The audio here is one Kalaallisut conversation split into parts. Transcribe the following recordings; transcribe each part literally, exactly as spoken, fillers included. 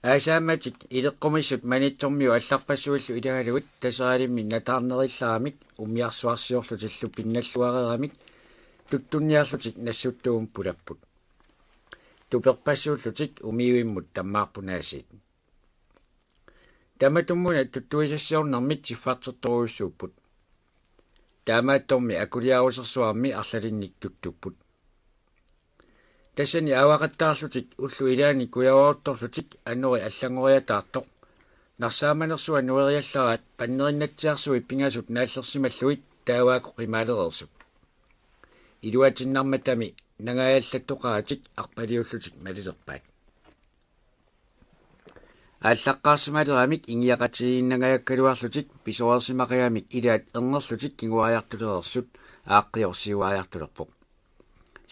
Aasaammatik ileqqumissut Maniitsormiut allarpassuillu ilagalugit Taseralimmi nataarnerilaaramik umiarsuarsiorlutillu pinnalluareeramik tuttunniarlutik Nassuttuumut pulapput. Tuperpassuullutik umiivimmut tammaarpunaasiit. Tamatummuna tuttuisassiornermit siffartertorujussuupput. Taamaattormi akuliarusersuarmi arlalinnik tuttupput. Tassani aavaqattaarlutik ullut ilaanni kujaruuttorlutik anori allanngoriataartoq. Narsaamanersua nueriallaraat pannerinnatsiarsuit pingasut naallersimallugit taavaakku qimaalereersut. Iluatinnarmatami nangaajallattoqaratik arpaliullutik malilerpaat. Aallaqqaarsimaleramik ingiaqatigiinnangajakkaluarlutik pisoreersimaqagamik ilaat ernerlutik kinguariartulereersut Aaqqioq siuariartulerpoq.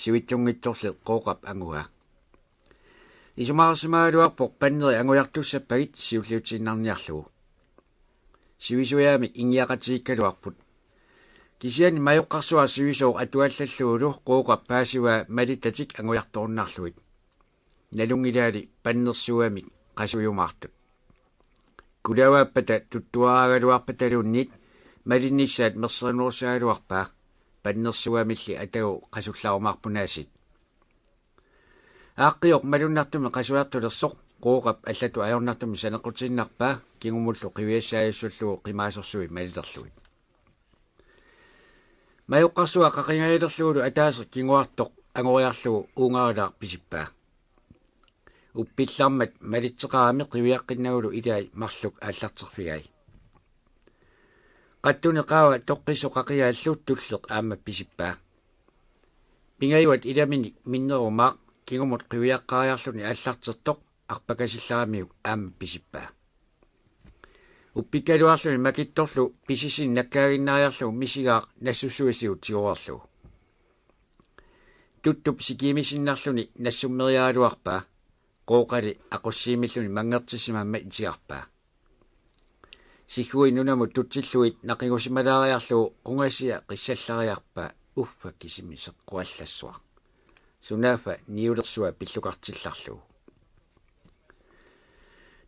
Sivitsunngitsorli Qooqap anguaa. Isumaqarsimagaluarpoq panneri angujartussappagit siulliutiinnarniarlugu. Sivisujaamik ingiaqatigiikkaluarput. Kisianni majoqqarsuaq sivisooq atuallallugulu Qooqap paasivaa malittatik angujartorunnaarlugit. Nalunngilaali pannersuugamik qasujumaartut. Kulavaappata tuttuaraagaluarpataluunniit malinnissaat merserinerussagaluarpaa, pannersuugamilli atagu qasullarumaarpunaasiit. Aaqqioq malunnartumik qasujartulersoq Qooqap allatut ajornartumik saneqqutiinnarpaa kingumullu qiviassaajussullugu qimaasorsui malilerlugit. Majoqqarsuaq qaqingajalerlugulu ataaseq kinguartoq angoriarlugu uungarilaaq pisippaa. Uppillarmat malitseqarami qiviaqqinnagulu ilai marluk aallarterfigai. Qattuni qaava toqqissoq qaqigaallu tulleq aamma pisippaa. Pingajuat ilaminik minnerumaaq kingumut qiviaqqaariarluni aallartertoq arpakasillaramiuk aamma pisippaa. Uppikkaluarluni makittorlu pisisini nakkaaginnariarlugu misigaaq nassussuisigut tigoorlugu. Tuttup sikiimisinnarluni nassummeriaraluarpaa, Qooqali aqussiimilluni manngertissimammat itigarpaa. Siggui nunamut tutsillugit naqigusimalaariarlugu qungasia qissallariarpaa uffa kisimi seqquallassuaq. Sunaaffa niulersua pillukartillarlugu.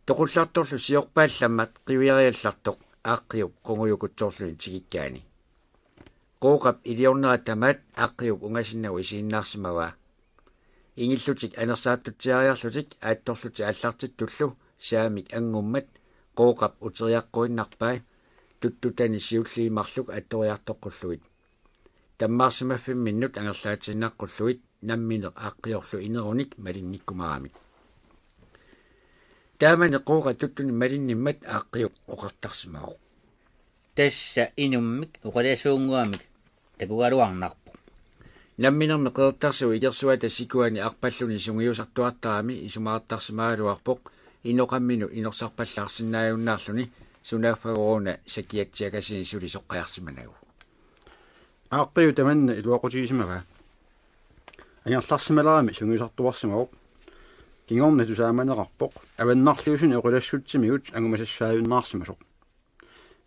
Toqullartorlu siorpaallammat qiviariallartoq Aaqqiup qungujukutsoorluni tikikkaani. Qooqap iliornera tamaat Aaqqiup ungasinnagu isiginnaarsimavaa. Ingillutik anersaartutsiariarlutik aattorlutik aallartittullu saamik anngummat Qooqap uteriaqquinnarpai tuttutani siulliit marluk attoriartoqqullugit. Tammaarsimaffimminnut angerlaatiinnaqqullugit nammineq Aaqqiorlu inerunik malinnikkumaaramik. Taamani Qooqa tuttuni malinnimmat Aaqqiup oqartarsimavoq: Tassa inummik oqalasuunnguamik takugaluarnarpoq. Namminermi Qeqertarsuup ikersuata sikuani arpalluni sungiusartuartarami isumaqartarsimagaluarpoq inoqamminut inorsarpallaarsinnaajunnaarluni, sunaaffagooruna sakiatsiakasini suli soqqaarsimanagu. Aaqqiup tamanna iluaqutigisimavaa. Angerlarsimalerami sungiusartuarsimavoq. Kingorna tusaamanerarpoq avannarliusuni oqilassutsimigut angumasassaajunnaarsimasoq.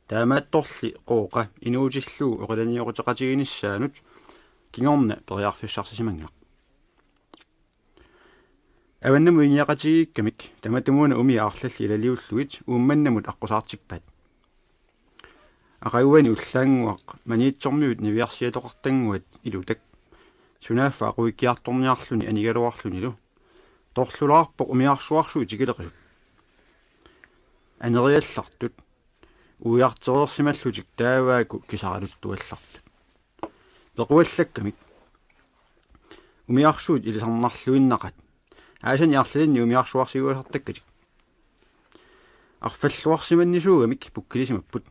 Taamaattorli Qooqa inuutillugu oqilaniooqateqatiginissaanut kingorna periarfissarsisimanngilaq. Avannamut ingiaqatigiikkamik tamatumuuna umiaq arlallit ilaliullugit Uummannamut aqqusaartippaat. Aqaguani ullaannguaq Maniitsormiut niviarsiatoqartannguat Ilutak sunaaffa aquikkiartorniarluni anigaluarlunilu torlulaarpoq umiarsuarsuit tikileqisut. Aneriallartut uiartereersimallutik taavaakku kisaraluttuallartut. Pequallakkamik umiarsuit ilisarnarluinnaqaat aasani arlalinni umiarsuarsiuisartakkatik. Arfalluarsimannisuugamik pukkilisimapput.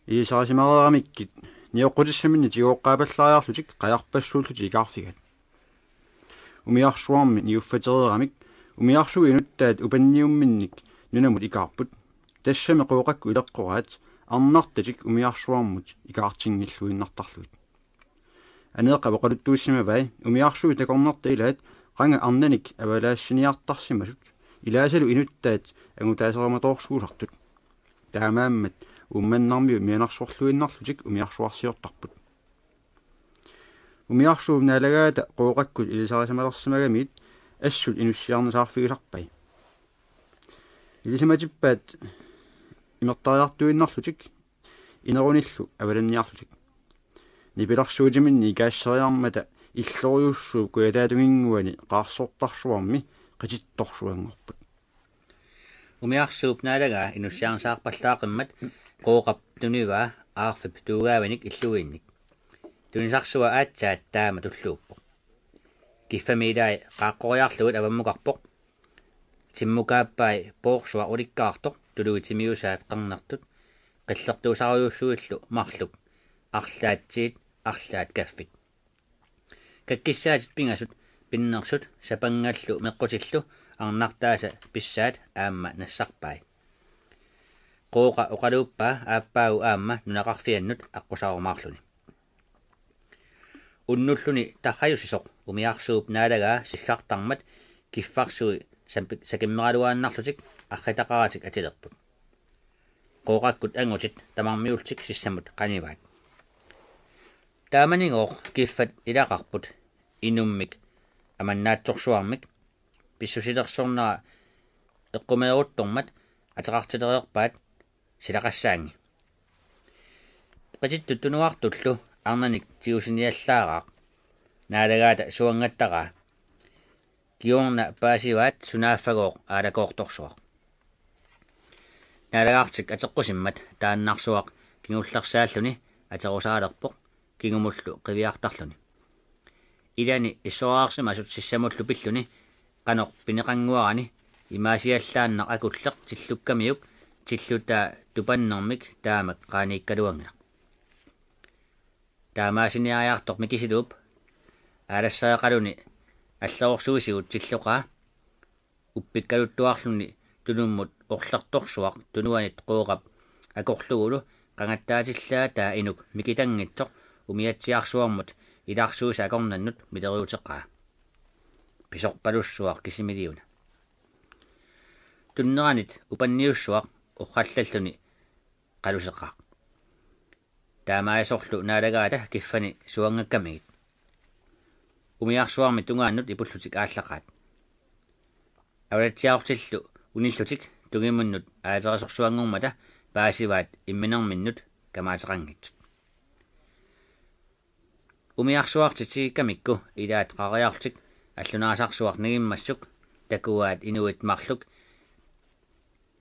Ilisarisimareeramikkit nioqqutissaminnik tigooqqaapallariarlutik qajarpassuullutik ikaarfigaat. Umiarsuarmi niuffatereeramik umiarsuit inuttaat upanniumminnik nunamut ikaarput. Tassami Qooqakkut ileqqoraat arnartatik umiarsuarmut ikaartinngilluinnartarlugit. Aneeqqap oqaluttuussimavai umiarsuit takornartat ilaat qanga arnanik avalaassiniartarsimasut ilaasalu inuttaat angutaaserumatoorsuusartut. Taamaammat Uummannarmiut mianarsorluinnarlutik umiarsuarsiortarput. Umiarsuup naalagaata Qooqakkut ilisarisimalersimagamiit assut inussiarnisaarfigisarpai. Ilisimatippaat imertariartuinnarlutik inerunillu avalanniarlutik. Nipilersuutiminni ikaasseriarmata illorujussuup kujataatunginnguani qaarsortarsuarmi qitittorsuanngorput. Umiarsuup naalagaa inussiarnsaarpallaaqimmat Qooqap tunivaa aarfip tuugaavinik illugiinnik. Tunisarsua aatsaat taama tulluuppoq. Kiffami ilai qaaqqoriarlugit avammukarpoq. Timmukaappai poorsuaq ulikkaartoq, tuluit timiusaat qernertut, qillertuusarujussuillu marluk, arlaat tiit, arlaat kaffit. Kakkissaatit pingasut, pinnersut, sapangallu meqqutillu arnartaasa pissaat aamma nassarpai. Qooqa oqaluuppaa aappaagu aamma nunaqarfiannut aqqusarumaarluni. Unnulluni tarrajussisoq umiarsuup naalagaa siggartarmat kiffarsui sampi-, sakimmeraluaannarlutik arritaqaratik atilerput. Qooqakkut angutit tamarmiullutik sissamut qanivaat. Taamanigooq kiffat ilaqarput inummik amannaatsorsuarmik, pissusilersornera eqqumeeruttormat ateqartilereerpaat silaqassaangi. Qitittut tunuartullu arnanik tigusiniallaaraaq. Naalagaata suangattaraa. Kingorna paasivaat sunaaffagooq aalakoortorsuaq. Naalagaartik ateqqusimmat taannarsuaq kingullersaalluni aterusaalerpoq kingumullu qiviartarluni. Ilani issoraarsimasut sissamullu pilluni qanoq pineqannguarani imaasiallaannaq akulleq tillukkamiuk tillutaa tupannermik taamak qaaniikkaluanngilaq. Taamaasiniariartoq Mikisuluup aalassariaqaluni allerorsuisigut tilloqaa uppikkaluttuarluni tunummut orlertorsuaq tunuanit Qooqap akorlugulu qangattaatillaataa inuk mikitanngitsoq umiatsiarsuarmut ilarsuisa akornannut mileriuteqaa. Pisorpalussuaq kisimiliuna. Tunneranit upanniussuaq orrallalluni qaluseqaaq. Taamaasorlu naalagaata kiffani suangakkamigit. Umiarsuarmi tungaannut ipullutik aallaqaat. Avalatsiartillu unillutik tungimunnut aaterisorsuanngormata paasivaat imminerminnut kamaateqanngitsut. Umiarsuartik tikikkamikku ilaat qariarlutik allunaasarsuaq nangimmassuk takuaat inuit marluk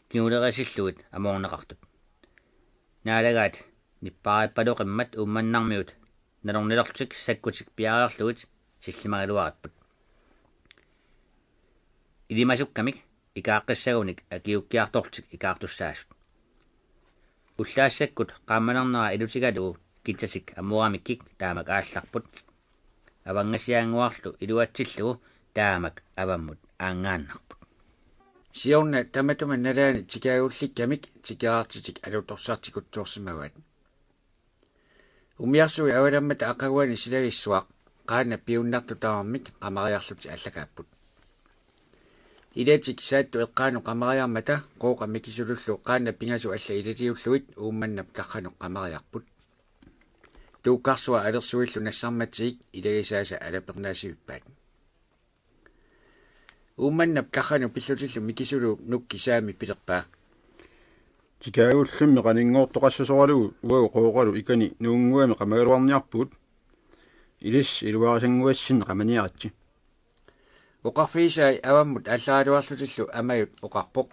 kingulerisillugit amoorneqartut. Naalagaat nippaarippaloqimmat Uummannarmiut nalornilerlutik sakkutik piareerlugit sillimagaluaripput. Ilimasukkamik ikaaqqissagunik akiukkiartorlutik ikaartussaasut. Ullaassakkut qaammanernera ilutigalugu kitsatik amooramikkik taamak aallarput. Avanngasiaannguarlu iluatsillugu taamak avammut aanngaannarput. Siorna tamatuma nalaani tikaagullikkamik tikeraartitik alutorsartikutsoorsimavaat. Umiarsuit avalammata aqaguani silagissuaq qaannap piunnartut tamarmik qamariarlutik aallakaapput. Ilatik Saattut eqqaanut qamariarmata Qooqap Mikisulullu qaannap pingasut allat ilaliullugit Uummannap tarranut qamariarput. Tuukkarsua alersuillu nassarmatsigik ilagisaasa alapernaasivippaat. Uummannap tarranut pillutillu Mikisuluup nukki saami pilerpaa: Tikaagullimmi qaninngoortoqassasoralugu uagut Qooqalu ikani nuunnguami qamagaluarniarpugut. Ilissi iluarisannguassinni qamaniaritsi. Oqarfigisai avammut aallaraluarlutillu Amajut oqarpoq: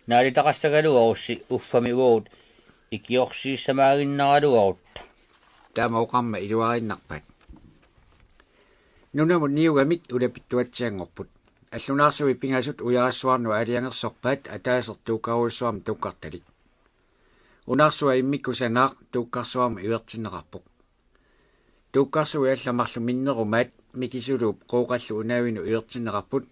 Naalitaqassagaluarussi uffami uagut ikiorsiissamaaginnaraluarutta. Taama oqarmat iluariinnarpaat. Nunamut niugamik ulapittuatsianngorput. Allunaarsuit pingasut ujarassuarnut aalajangersorpaat ataaseq tuukkarujussuarmik tuukkartalik. Unaarsua immikkut sanaaq tuukkarsuarmut ivertinneqarpoq. Tuukkarsuit allat marluk minnerumaat Mikisuluup Qooqallu unaavinut ivertinneqarput.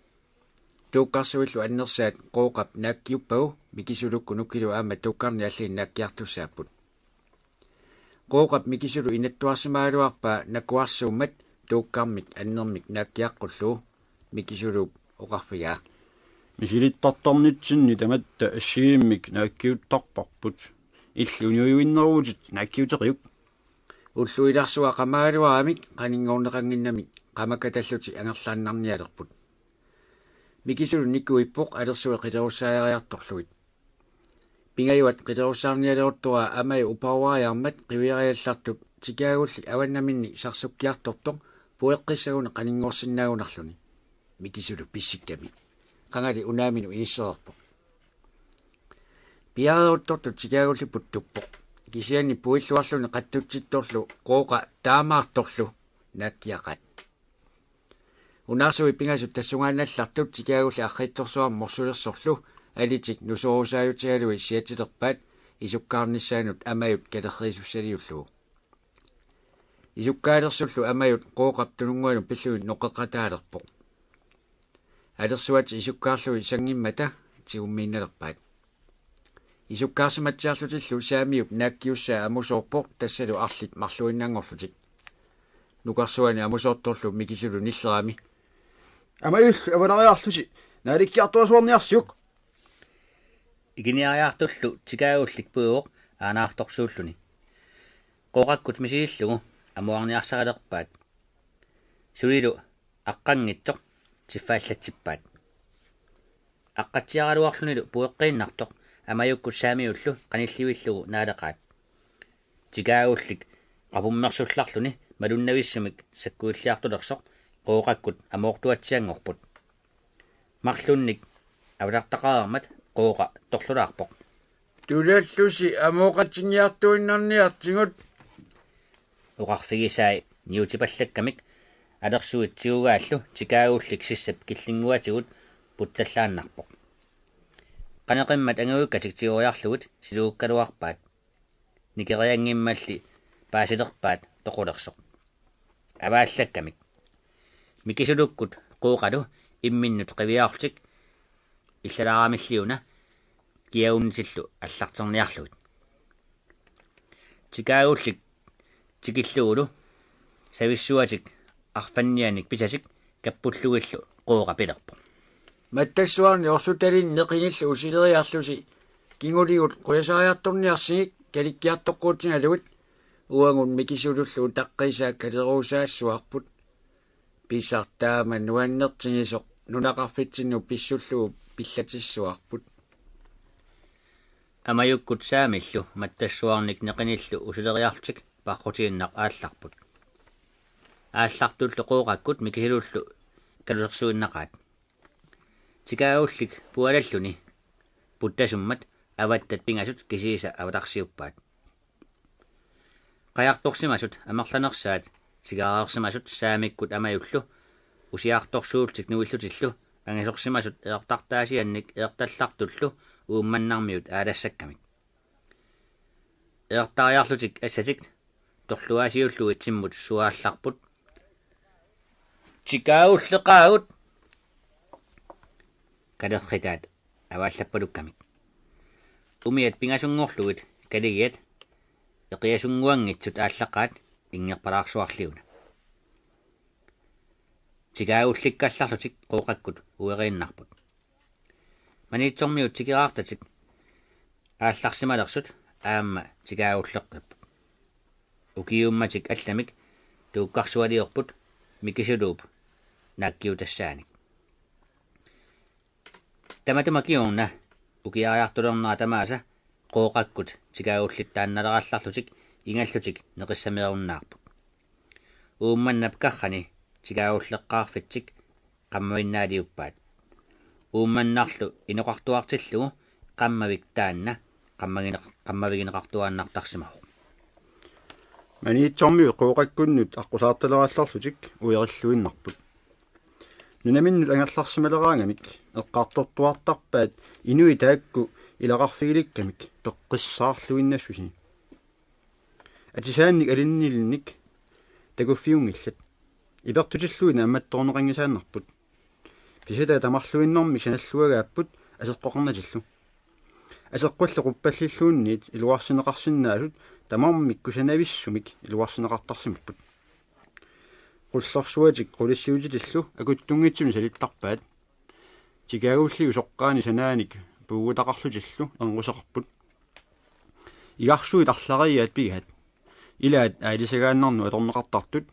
Tuukkarsuillu annersaat Qooqap naakkiuppagu Mikisulukkut nukilu aamma tuukkarniit allanit naakkiartussaapput. Qooqap Mikisulu inattuarsimagaluarpaa nakuarsuummat tuukkarmik annermik naakkiaqqullugu. Mikisuluup oqarfigaa: Misilittartarnitsinni tamatta assigiimmik naakkiuttarparput. Illit uniuinneruvutit naakkiuteqiuk. Ulluilarsua qamagaluaramik qaninngoorneqannginnamik qamakatallutik angerlaannarnialerput. Mikisulu nikuippoq alersuit qilerussaariartorlugit. Pingajuat qilerussaarnialeruttuaraa Amaju upaaruariarmat qiviariallartut tikaagullik avannaminni sarsukkiartortoq pueqqissaguni qaninngorsinnaagunarluni. Mikisulu pissikkami. Qangali unaaminut inissereerpoq. Piareeruttortut tikaagullipput tuppoq. Kisianni puilluarluni qatsutsittorlu Qooqa taamaartorlu naakkiaqaat. Unaarsuit pingasut tassungaannallartut tikaagullit arriitsorsuarmut morsulersorlu alitik nusorusaajutigalugit siatsilerpaat isukkaarnissaanut Amajut kalerriisussaliullugu. Isukkaalersullu Amajut Qooqap tununnguanut pillugit noqeqataalerpoq. Alersuatik isukkaarlugit sanngimmata tigummiinnalerpaat. Isukkaarsimatsiarlutillu Saamiup naakkiussaa amusoorpoq tassalu arlit marluinnanngorlutik. Nukarsuani amusoortorlu Mikisulu nillerami: Amajullu avalariarlusi naalikkiartorsuarniarsiuk. Ikiniariartullu tikaagullik puivoq aanaartorsuulluni. Qooqakkut misilillugu amuarniarsaralerpaat. Sulilu aqqanngitsoq tiffaallatsippaat. Aqqatsiaraluarlunilu pueqqiinnartoq Amajukkut Saamiullu qanillivillugu naaleqaat. Tikaagullik qapummersullarluni malunnavissumik sakkuilliartulersoq Qooqakkut amoortuatsianngorput. Marlunnik avalartaqareermat Qooqa torlulaarpoq: Tulallusi amooqatigiartuinnarniartigut. Oqarfigisai niutipallakkamik alersuit tigugaallu tikaagullik sissap killinnguatigut puttallaannarpoq. Qaneqimmat anguikkatik tigoriarlugit silukkaluarpaat. Nikerianngimmalli paasilerpaat toqulersoq. Avaallakkamik. Mikisulukkut Qooqalu imminnut qiviarlutik illalaaramilliuna kiagunnitillu allarterniarlugit. Tikaagullik tikillugulu savissuatik arfannianik pisatik kappullugillu Qooqa pilerpoq: Mattassuarni orsutalinni neqinillu usileriarlusi kinguligut qujasariartorniarsigik kalikkiartoqquutigalugit. Uagut Mikisulullu utaqqiisaa kaleruusaassuarput. Pisartaama nuannertigisoq nunaqarfitsinnut pissullugu pillatissuarput. Amajukkut Saamillu mattassuarnik neqinillu usileriarlutik parrutiinnaq aallarput. Aallartullu Qooqakkut Mikisulullu kalusersuinnaqaat. Tikaagullik pualalluni puttasummat avattat pingasut kisiisa avatarsiuppaat. Qajartorsimasut amerlanersaat tigareersimasut Saamikkut Amajullu usiartorsuullutik nuillutillu angisorsimasut eertartaasiannik eertallartullu Uummannarmiut aalassakkamik. Eertariarlutik assatik torluaasiullu itsimmut suaallarput: Tikaagulleqaagut! Kalerritaat avaallappalukkamik. Umiat pingasunngorlugit kaligiat eqiasunnguanngitsut aallaqaat inngerpalaarsuarliuna. Tikaagullikkallarlutik Qooqakkut ueriinnarput. Maniitsormiut tikeraartatik aallarsimalersut aamma tikaagulleqqipput. Ukiummatik allamik tuukkarsualiorput Mikisuluup naakkiutassaanik. Tamatuma kingorna ukiariartulernera tamaasa Qooqakkut tikaagullit taannalerallarlutik ingallutik neqissameerunnaarput. Uummannap karrani tikaagulleqqaarfitsik qammavinnaaliuppaat. Uummannarlu inoqartuartillugu qammavik taanna qammagine-, qammavigineqartuaannartarsimavoq. Maniitsormiut Qooqakkunnut aqqusaartalerallarlutik uerilluinnarput. Nunaminnut angerlarsimaleraangamik eqqartortuartarpaat inuit taakku ilaqarfigilikkamik peqqissaarluinnassusi. Atisaannik alinnilinnik takuffiunngillat. Ipertutillugit naammattoorneqanngisaannarput. Pisataat tamarluinnarmik sanalluagaapput aseqqoqarnatillu. Aseqqullu quppallilluunniit iluarsineqarsinnaasut tamarmik kusanavissumik iluarsineqartarsimapput. Qullersuatik qulissiutitillu akuttunngitsumik salittarpaat. Tikaagulliup soqqaani sanaanik puugutaqarlutillu ernguseqarput. Igarsuit arlariaat pigaat. Ilaat aalisagaannarnut atorneqartartut,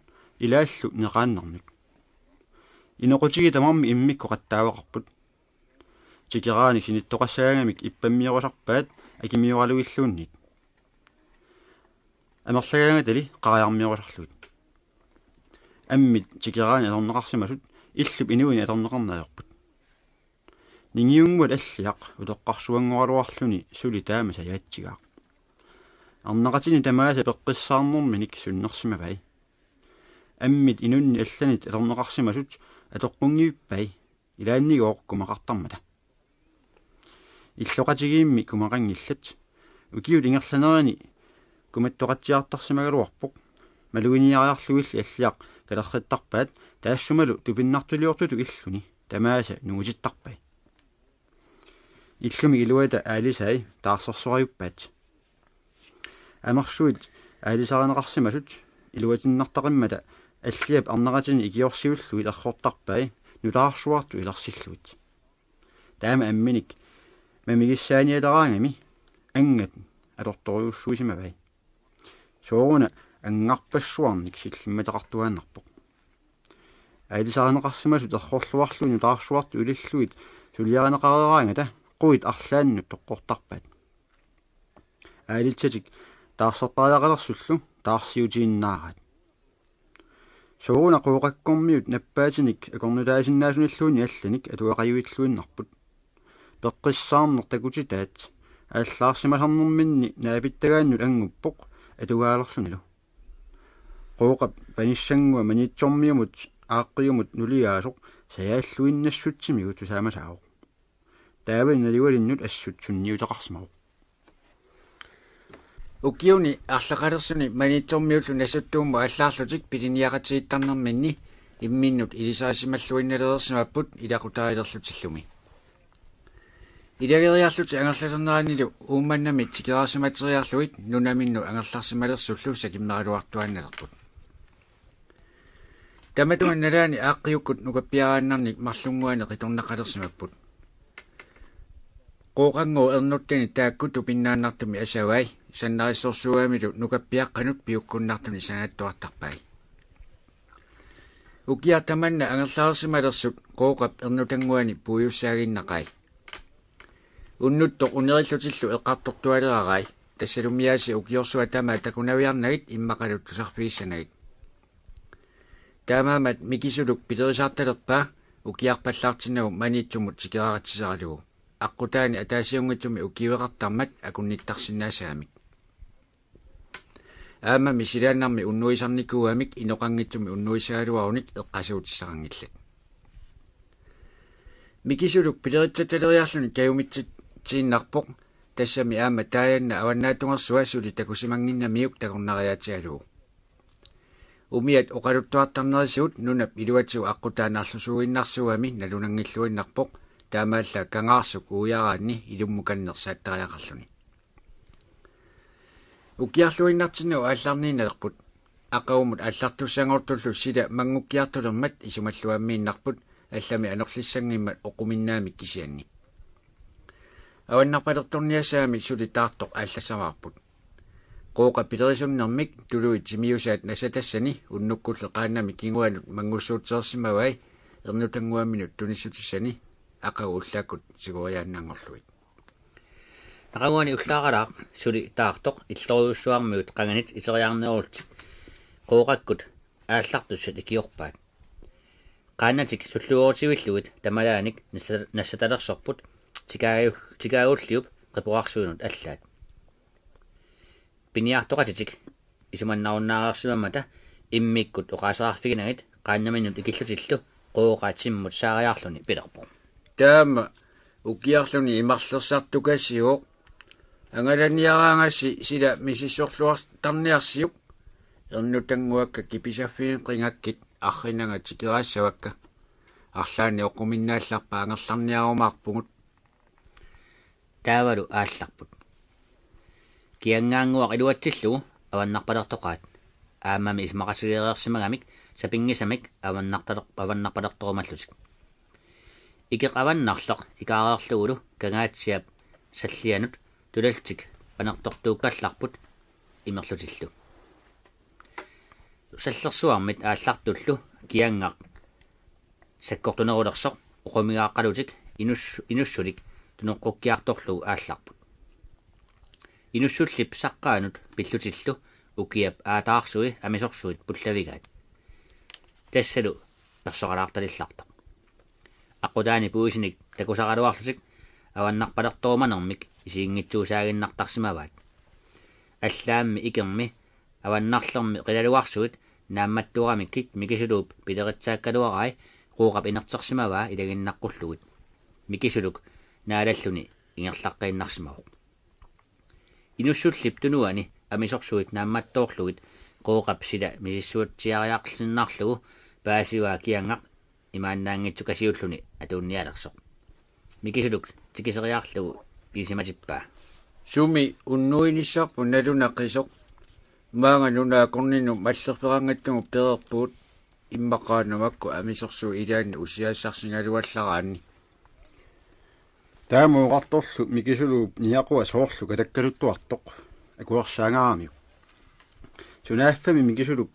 ilaallu neqaannarnut. Inoqutigiit tamarmik immikkut qattaavaqarput. tikeraanik sinittoqassagaangamik ippammiorusarpaat akimioraluilluunniit. Amerlagaangatali qarajarmiorusarlugit. Ammit tikeraanik atorneqarsimasut illup inuini atorneqarneq ajorput. Ningiunnguat Alliaq utoqqarsuanngoraluarluni suli taama sajaatsigaaq. Arnaqatini tamaasa peqqissaarnerminik sunnersimavai. Ammit inunnik allanit atorneqarsimasut atoqqunngivippai, ilaannigooq kumaqartarmata. Illoqatigiimmi kumaqanngillat. Ukiut ingerlanerini kumattoqatsiartarsimagaluarpoq. Maluginiariarlugilli Alliaq kalerrittarpaat, taassumalu tupinnartuliortutut illuni tamaasa nungutittarpai. Illumi iluata aalisai taarsersorajuppaat. Amersuit aalisarineqarsimasut iluatinnartaqimmata Alliap arnaqatini ikiorsiullugit errortarpai nutaarsuartut ilersillugit. Taama amminik mamigissaanialeraangami anngat atortorujussuusimavai. Sooruna angarpassuarnik sillimmataqartuaannarpoq. Aalisarineqarsimasut errorluarlugit nutaarsuartut ilillugit suliarineqareeraangata quit arlaannut toqqortarpaat. Aalitsatik taarsertariaqalersullu taarsiutiinnaaraat. Sooruna Qooqakkormiut nappaatinik akornutaasinnaasunilluunniit allanik atugaqajuilluinnarput. Peqqissaarneq takutitaat aallaarsimasarnerminni naapittagaannut annguppoq atugaalerlunilu. Qooqap panissannguaq Maniitsormiumut aaqqiumut nuliaasoq sajaalluinnassutsimigut tusaamasaavoq. Taavali naliualinnut assut sunniuteqarsimavoq. Ukiuni arlaqalersuni Maniitsormiullu Nassuttuummut aallaarlutik piliniaqatigiittarnerminni imminnut ilisarisimalluinnalereersimapput ilaqutariilerlutillumi. Ilageriarlutik angerlalerneranilu Uummannami tikeraarsimateriarlugit nunaminnut angerlarsimalersullu sakimmeraluartuaannalerput. Tamatuma nalaani aaqqiukkut nukappiaraannarnik marlunnguanik qitornaqalersimapput. Qooqannguup ernuttani taakku tupinnaannartumik asavai sannarissorsuugamilu nukappiaqqanut piukkunnartunik sanaattuartarpai. Ukiaq tamanna angerlareersimalersut Qooqap ernutannguani puigussaaginnaqai. Unnuttoq unerillutillu eqqartortualerarai, tassalumiaasiit ukiorsuaq tamaat takunaviarnagit immaqalu tusarfigissanagit. Taamaammat Mikisuluk pilerisaartalerpaa ukiarpallaartinnagu Maniitsumut tikeraaritsisaralugu. Aqqutaani ataasiunngitsumik ukiueqartarmat akunnittarsinnaasagamik. Aammami silaannarmi unnuisarnikuugamik inoqanngitsumik unnuissagaluarunik eqqasuutissaqanngillat. Mikisuluk pileritsattaleriarluni kajumitsitsiinnarpoq, tassami aamma taajanna avannaatungersua suli takusimannginnamiuk takornariaatsigalugu. Umiat oqaluttuartarnerisigut nunap iluatigut aqqutaa narlusuuginnarsuugami nalunanngilluinnarpoq, taamaallaat Kangaarsuk uiaraanni ilummukanneq saattariaqarluni. Ukiarluinnartinnagu aallarniinnalerput. Aqagumut aallartussanngortullu sila manngukkiartulermat isumalluammiinnarput, allami anorlissanngimmat oqquminnaamik kisianni. Avannarpalertorniassagamik suli taartoq aallassamaarput. Qooqa pilerisunnermik tuluit timiusaat nassatassani unnukkulli qaannami kinguanut manngussuutereersimavai ernutannguaminut tunissutissani aqagu ullaakkut sigoriaannanngorlugit. Aqaguani ullaaralaaq suli taartoq illorujussuarmiut qanganit iteriarnerullutik Qooqakkut aallartussat ikiorpaat. Qaannatik sulluerutivillugit tamalaanik nassa-, nassatalersorput tikaagu-, tikaagulliup qiporarsuinut allaat. Piniartoqatitik isumannarunnaareersimammata immikkut oqaaseqarfiginagit qaannaminnut ikillutillu Qooqa timmut saariarluni pilerpoq: Taama ukiarluni imarlersartukasiuk, angalaniaraangassi sila misissorluartarniarsiuk, ernutannguakka kipisaffigeqqigakkit arrinanga tikeraassavakka, arlaanni oqquminnaallarpat angerlarniarumaarpugut. Taavalu aallarput. Kiangaannguaq iluatsillugu avannarpalertoqaat. Aammami isumaqatigeereersimagamik sapinngisamik avannartaler-, avannarpalertorumallutik. Ikeq avannarleq ikaareerlugulu Kangaatsiap sallianut tulallutik panertortuukkallarput imerlutillu. Sallersuarmit aallartullu kiangaq sakkortunerulersoq oqumigaaqqalutik inus-, inussulik tunoqqukkiartorlugu aallarput. Inussullip saqqaanut pillutillu ukiap aataarsui amisorsuit pullavigaat. Tassalu persoqalaartalillartoq. Aqqutaani puisinik takusaraluarlutik avannarpalertorumanermik isiginngitsuusaaginnartarsimavaat. Allaammi ikermi avannarlermi qilalugarsuit naammattuuramikkik Mikisuluup pileritsaakkaluarai Qooqap inertersimavaa ilaginnaqqullugu. Mikisuluk naalalluni ingerlaqqiinnarsimavoq. Inussullip tunuani amisorsuit naammattoorlugit Qooqap sila misissuatsiariarsinnarlugu paasivaa kiangaq imaannaanngitsukasiulluni atuunnialersoq. Mikisuluk tikiseriarlugu pisimatippaa: Sumi unnuinissarput naluna qisoq? Maanga nunaakorninnut mallerfeqangattagut pereerpugut, immaqa aamma makku amisorsuit ilaanni usiassarsigaluallaraanni. Taama oqartorlu Mikisuluup niaqua soorlu katakkaluttuartoq akuersaangaaramiuk. Sunaaffami Mikisuluk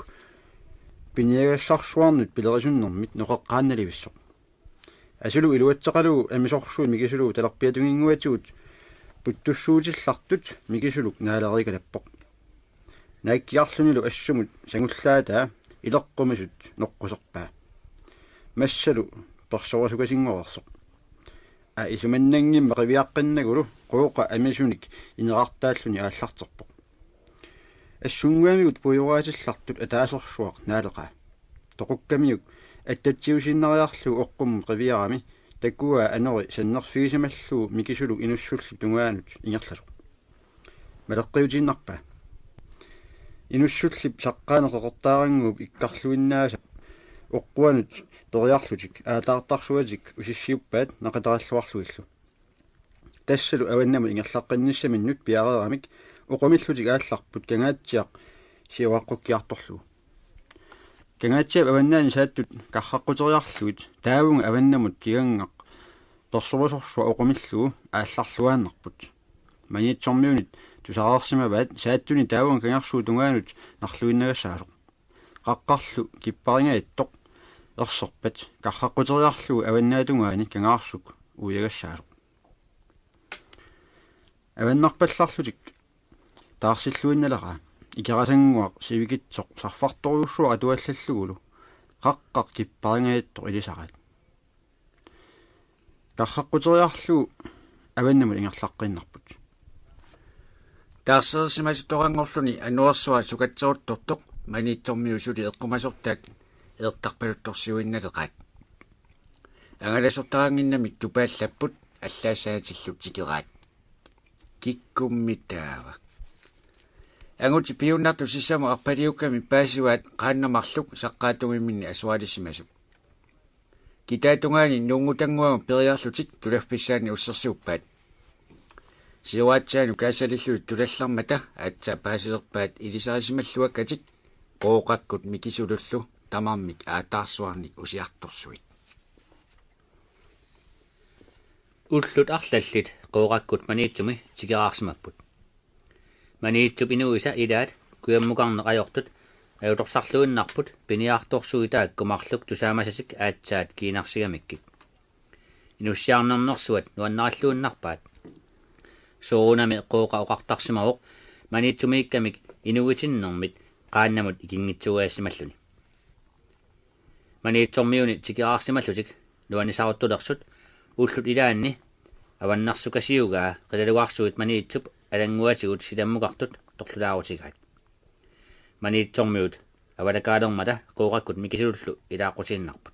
piniagassarsuarnut pilerisunnermit noqeqqaannalivissoq. Asulu iluatseqalugu amisorsuit Mikisuluup talerpiatunginnguatigut puttussuutillartut Mikisuluk naaleriikalappoq. Naakkiarlunilu assumut sangullaataa ileqqumisut noqquserpaa. Massalu persorisukasinngorersoq. Aa, isumannanngimmat qiviaqqinnagulu Qooqa amisunik inerartaalluni aallarterpoq. Assunnguamigut puioraatillartut ataasersuaq naaleqaa. Toqukkamiuk attatsiusinnariarlugu oqqummut qiviarami takuaa anori sannerfigisimallugu Mikisuluk Inussullip tungaanut ingerlasoq. Maleqqiutiinnarpaa. Inussullip saqqaani qeqertaarannguup ikkarluinnaasap oqquanut periarlutik aataartarsuatik usissiuppaat naqitarilluarlugillu. Tassalu avannamut ingerlaqqinnissaminnut piareeramik oqumillutik aallarput Kangaatsiaq sioraqqukkiartorlugu. Kangaatsiap avannaani saattut karraqquteriarlugit taavunga avannamut kigannaq persorusorsuaq oqumillugu aallarluaannarput. Maniitsormiunit tusareersimavaat saattuni taavunga kangersuup tungaanut narluinnagassaasoq. Qaqqarlu kipparingaattoq erserpat karraqquteriarlugu avannaatungaani kangaarsuk uiagassaasoq. Avannarpallarlutik taarsilluinnaleraa ikerasannguaq sivikitsoq sarfartorujussuaq atuallallugulu qaqqaq kipparingaattoq ilisaraat. Karraqquteriarlugu avannamut ingerlaqqiinnarput. Taarsereersimasuttoqanngorluni anuersuaq sukatseruttortoq Maniitsormiut suli eqqumasortaat eertarpaluttorsiuinnaleqaat. Angalasortaraannginnamik tupaallapput, allaassanatillu tikeraat. Kikkummi taava? Angutit piunnartut sissamut arpaliukkami paasivaat qaannat marluk saqqaatungimminni asualissimasut. Kitaatungaani nuunngutannguamut periarlutik tulaffissaannik ussersiuppaat. Siuaatsiaanut kaassalillutik tulallarmata aatsaat paasilerpaat ilisarisimalluakkatik Qooqakkut Mikisulullu tamarmik aataarsuarnik usiartorsuit. Ullut arlallit Qooqakkut Maniitsumi tikeraarsimapput. Maniitsup inuisa ilaat kujammukarneq ajortut ajutorsarluinnarput piniartorsuit taakku marluk tusaamasatik aatsaat kiinarsigamikkit. Inussiarnernersuat nuannarilluinnarpaat. Soorunami Qooqa oqartarsimavoq Maniitsumiikkamik inuuitinnermit qaannamut ikinngitsuugassimalluni. Maniitsormiuni tikeraarsimallutik nuannisaruttulersut ullut ilaanni avannarsukasiugaa qilalugarsuit Maniitsup alannguatigut silammukartut torlulaarutigaat. Maniitsormiut avalakaalermata Qooqakkut Mikisulullu ilaaqqutiinnarput.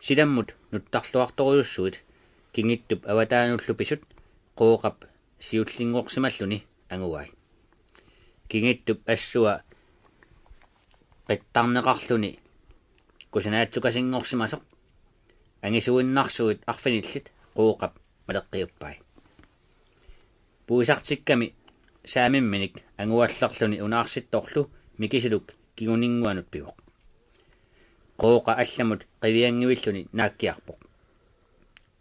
Silammut nuttarluartorujussuit Kingittup avataanullu pisut Qooqap siullinngorsimalluni anguai. Kingittup assua qittarneqarluni kusanaatsukasinngorsimasoq angisuinnarsuit arfinillit Qooqap maleqqiuppai. Puisartikkami saamimminik anguallerluni unaarsittorlu Mikisuluk kinguninnguanut pivoq. Qooqa allamut qivianngivilluni naakkiarpoq.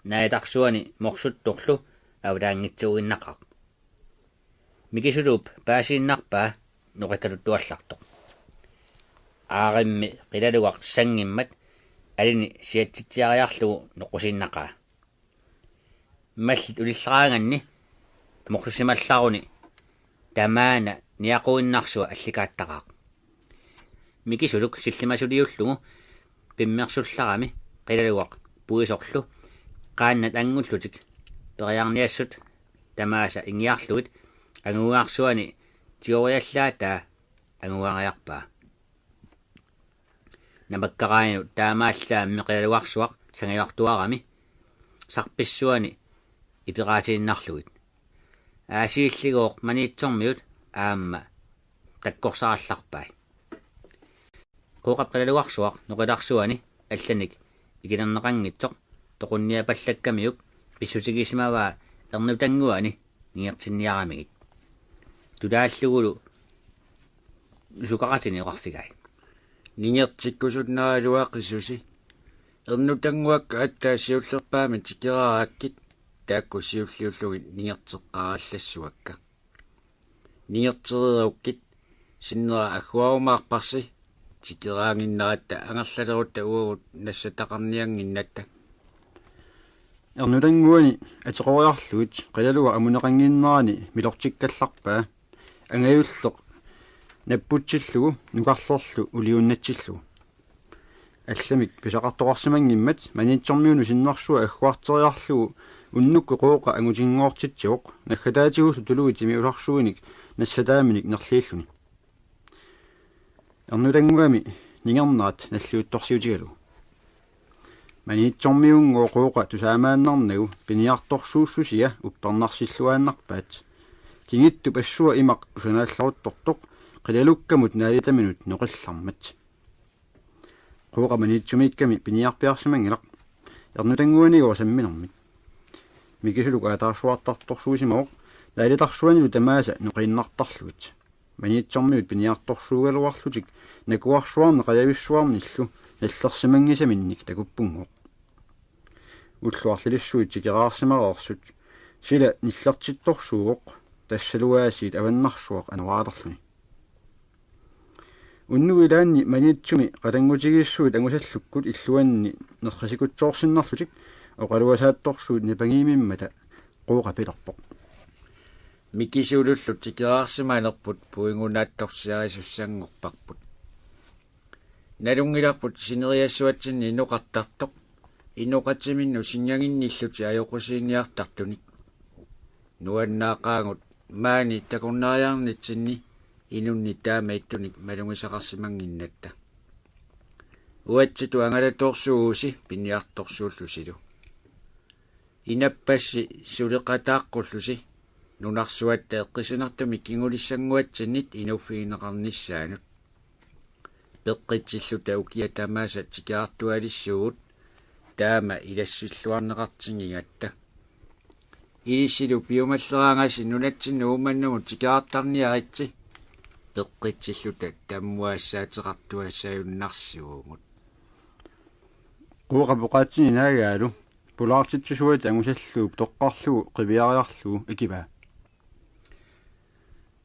Naatarsuani morsuttorlu avalaanngitsuuinnaqaaq. Mikisuluup paasiinnarpaa noqikkaluttuallartoq. Aarimmi qilalugaq sanngimmat alini siatsitsiariarlugu noqusinnaqaa. Mallit ulillaraanganni morsusimallaruni tamaana niaquinnarsuaq allikaattaraaq. Mikisuluk sillimasuliullugu pimmersullarami qilalugaq puisorlu qaannat angullutik periarniassut tamaasa ingiarlugit anguiarsuani tigoriallaataa anguiariarpaa. Namakkaraanilu taamaallaammi qilalugarsuaq sangajartuarami sarpissuani iperaatinniarlugit. Aasiilligooq Maniitsormiut aamma takkorsarallarpai. Qooqap qilalugarsuaq noqilarsuani allanik ikilerneqanngitsoq toqunniapallakkamiuk pissutigisimavaa ernutannguani ningertinniaramigit. Tulaallugulu sukaqatini oqarfigai: Ningertikkusunnaagaluaqisusi. Ernutannguakka aatsaat siullerpaamik tikeraarakkit, taakku siulliullugit ningerteqqaarallassuakka. Ningertereerukkit sinnera agguarumaarparsi, tikeraannginneratta angerlalerutta uagut nassataqarniannginnatta. Ernutannguani ateqoriarlugit qilalugaq amuneqannginnerani milortikkallarpaa, angajulleq napputsillugu nukarlerlu uliunnatsillugu. Allamik pisaqartoqarsimanngimmat Maniitsormiunut sinnersuaq agguarteriarlugu unnukkut Qooqa angutinngortitsivoq naggataatigullu tuluit timiusarsuinik nassataaminik nerliilluni. Ernutannguami ningernerat nalliuttorsiutigalugu. Maniitsormiunngooq Qooqa tusaamaannarnagu piniartorsuussusia uppernarsilluaannarpaat. Kingittup assua imaq kusanaallaruttortoq qilalukkamut naalitaminut noqillarmat. Qooqa Maniitsumiikkami piniarpiarsimanngilaq ernutannguanigooq samminermit. Mikisuluk aataarsuartartorsuusimavoq naalitarsuanilu tamaasa noqiinnartarlugit. Maniitsormiut piniartorsuugaluarlutik nakuarsuarnik qajavissuarnillu nallersimanngisaminnik takuppunngooq. Ullut arlalissuit tikeraarsimareersut sila nillertittorsuuvoq, tassalu aasiit avannarsuaq anoraalerluni. Unnuit ilaanni Maniitsumi qatanngutigiissuit angusallukkut illuanni nerrisikutsoorsinnarlutik oqaluasaattorsuit nipangiimmimmata Qooqa pilerpoq: Mikisulullu tikeraarsimanerput puigunaattorsiarisussanngorparput. Nalunngilarput sineriassuatsinni inoqartartoq, inoqatiminnut singaginnillutik ajoqusiiniartartunik. Nuannaaqaagut maani takornariarnitsinni inunnik taama ittunik malugisaqarsimannginnatta. Uatsitut angalatoorsuuvusi piniartorsuullusilu. Inappassi suleqataaqqullusi nunarsuatta eqqisinartumik kingulissannguatsinnit inuuffigineqarnissaanut. Peqqitsilluta ukiaq tamaasa tikeraartualissuugut taama ilassilluarneqartinngigatta. Ilissilu piumalleraangasi nunatsinnut Uummannamut tikeraartarniaritsi, peqqitsilluta tammuassaateqartuassajunnarsivugut. Qooqap oqaatsini naagaalu pulaartitsisuata angusalluup toqqarlugu qiviariarlugu akivaa: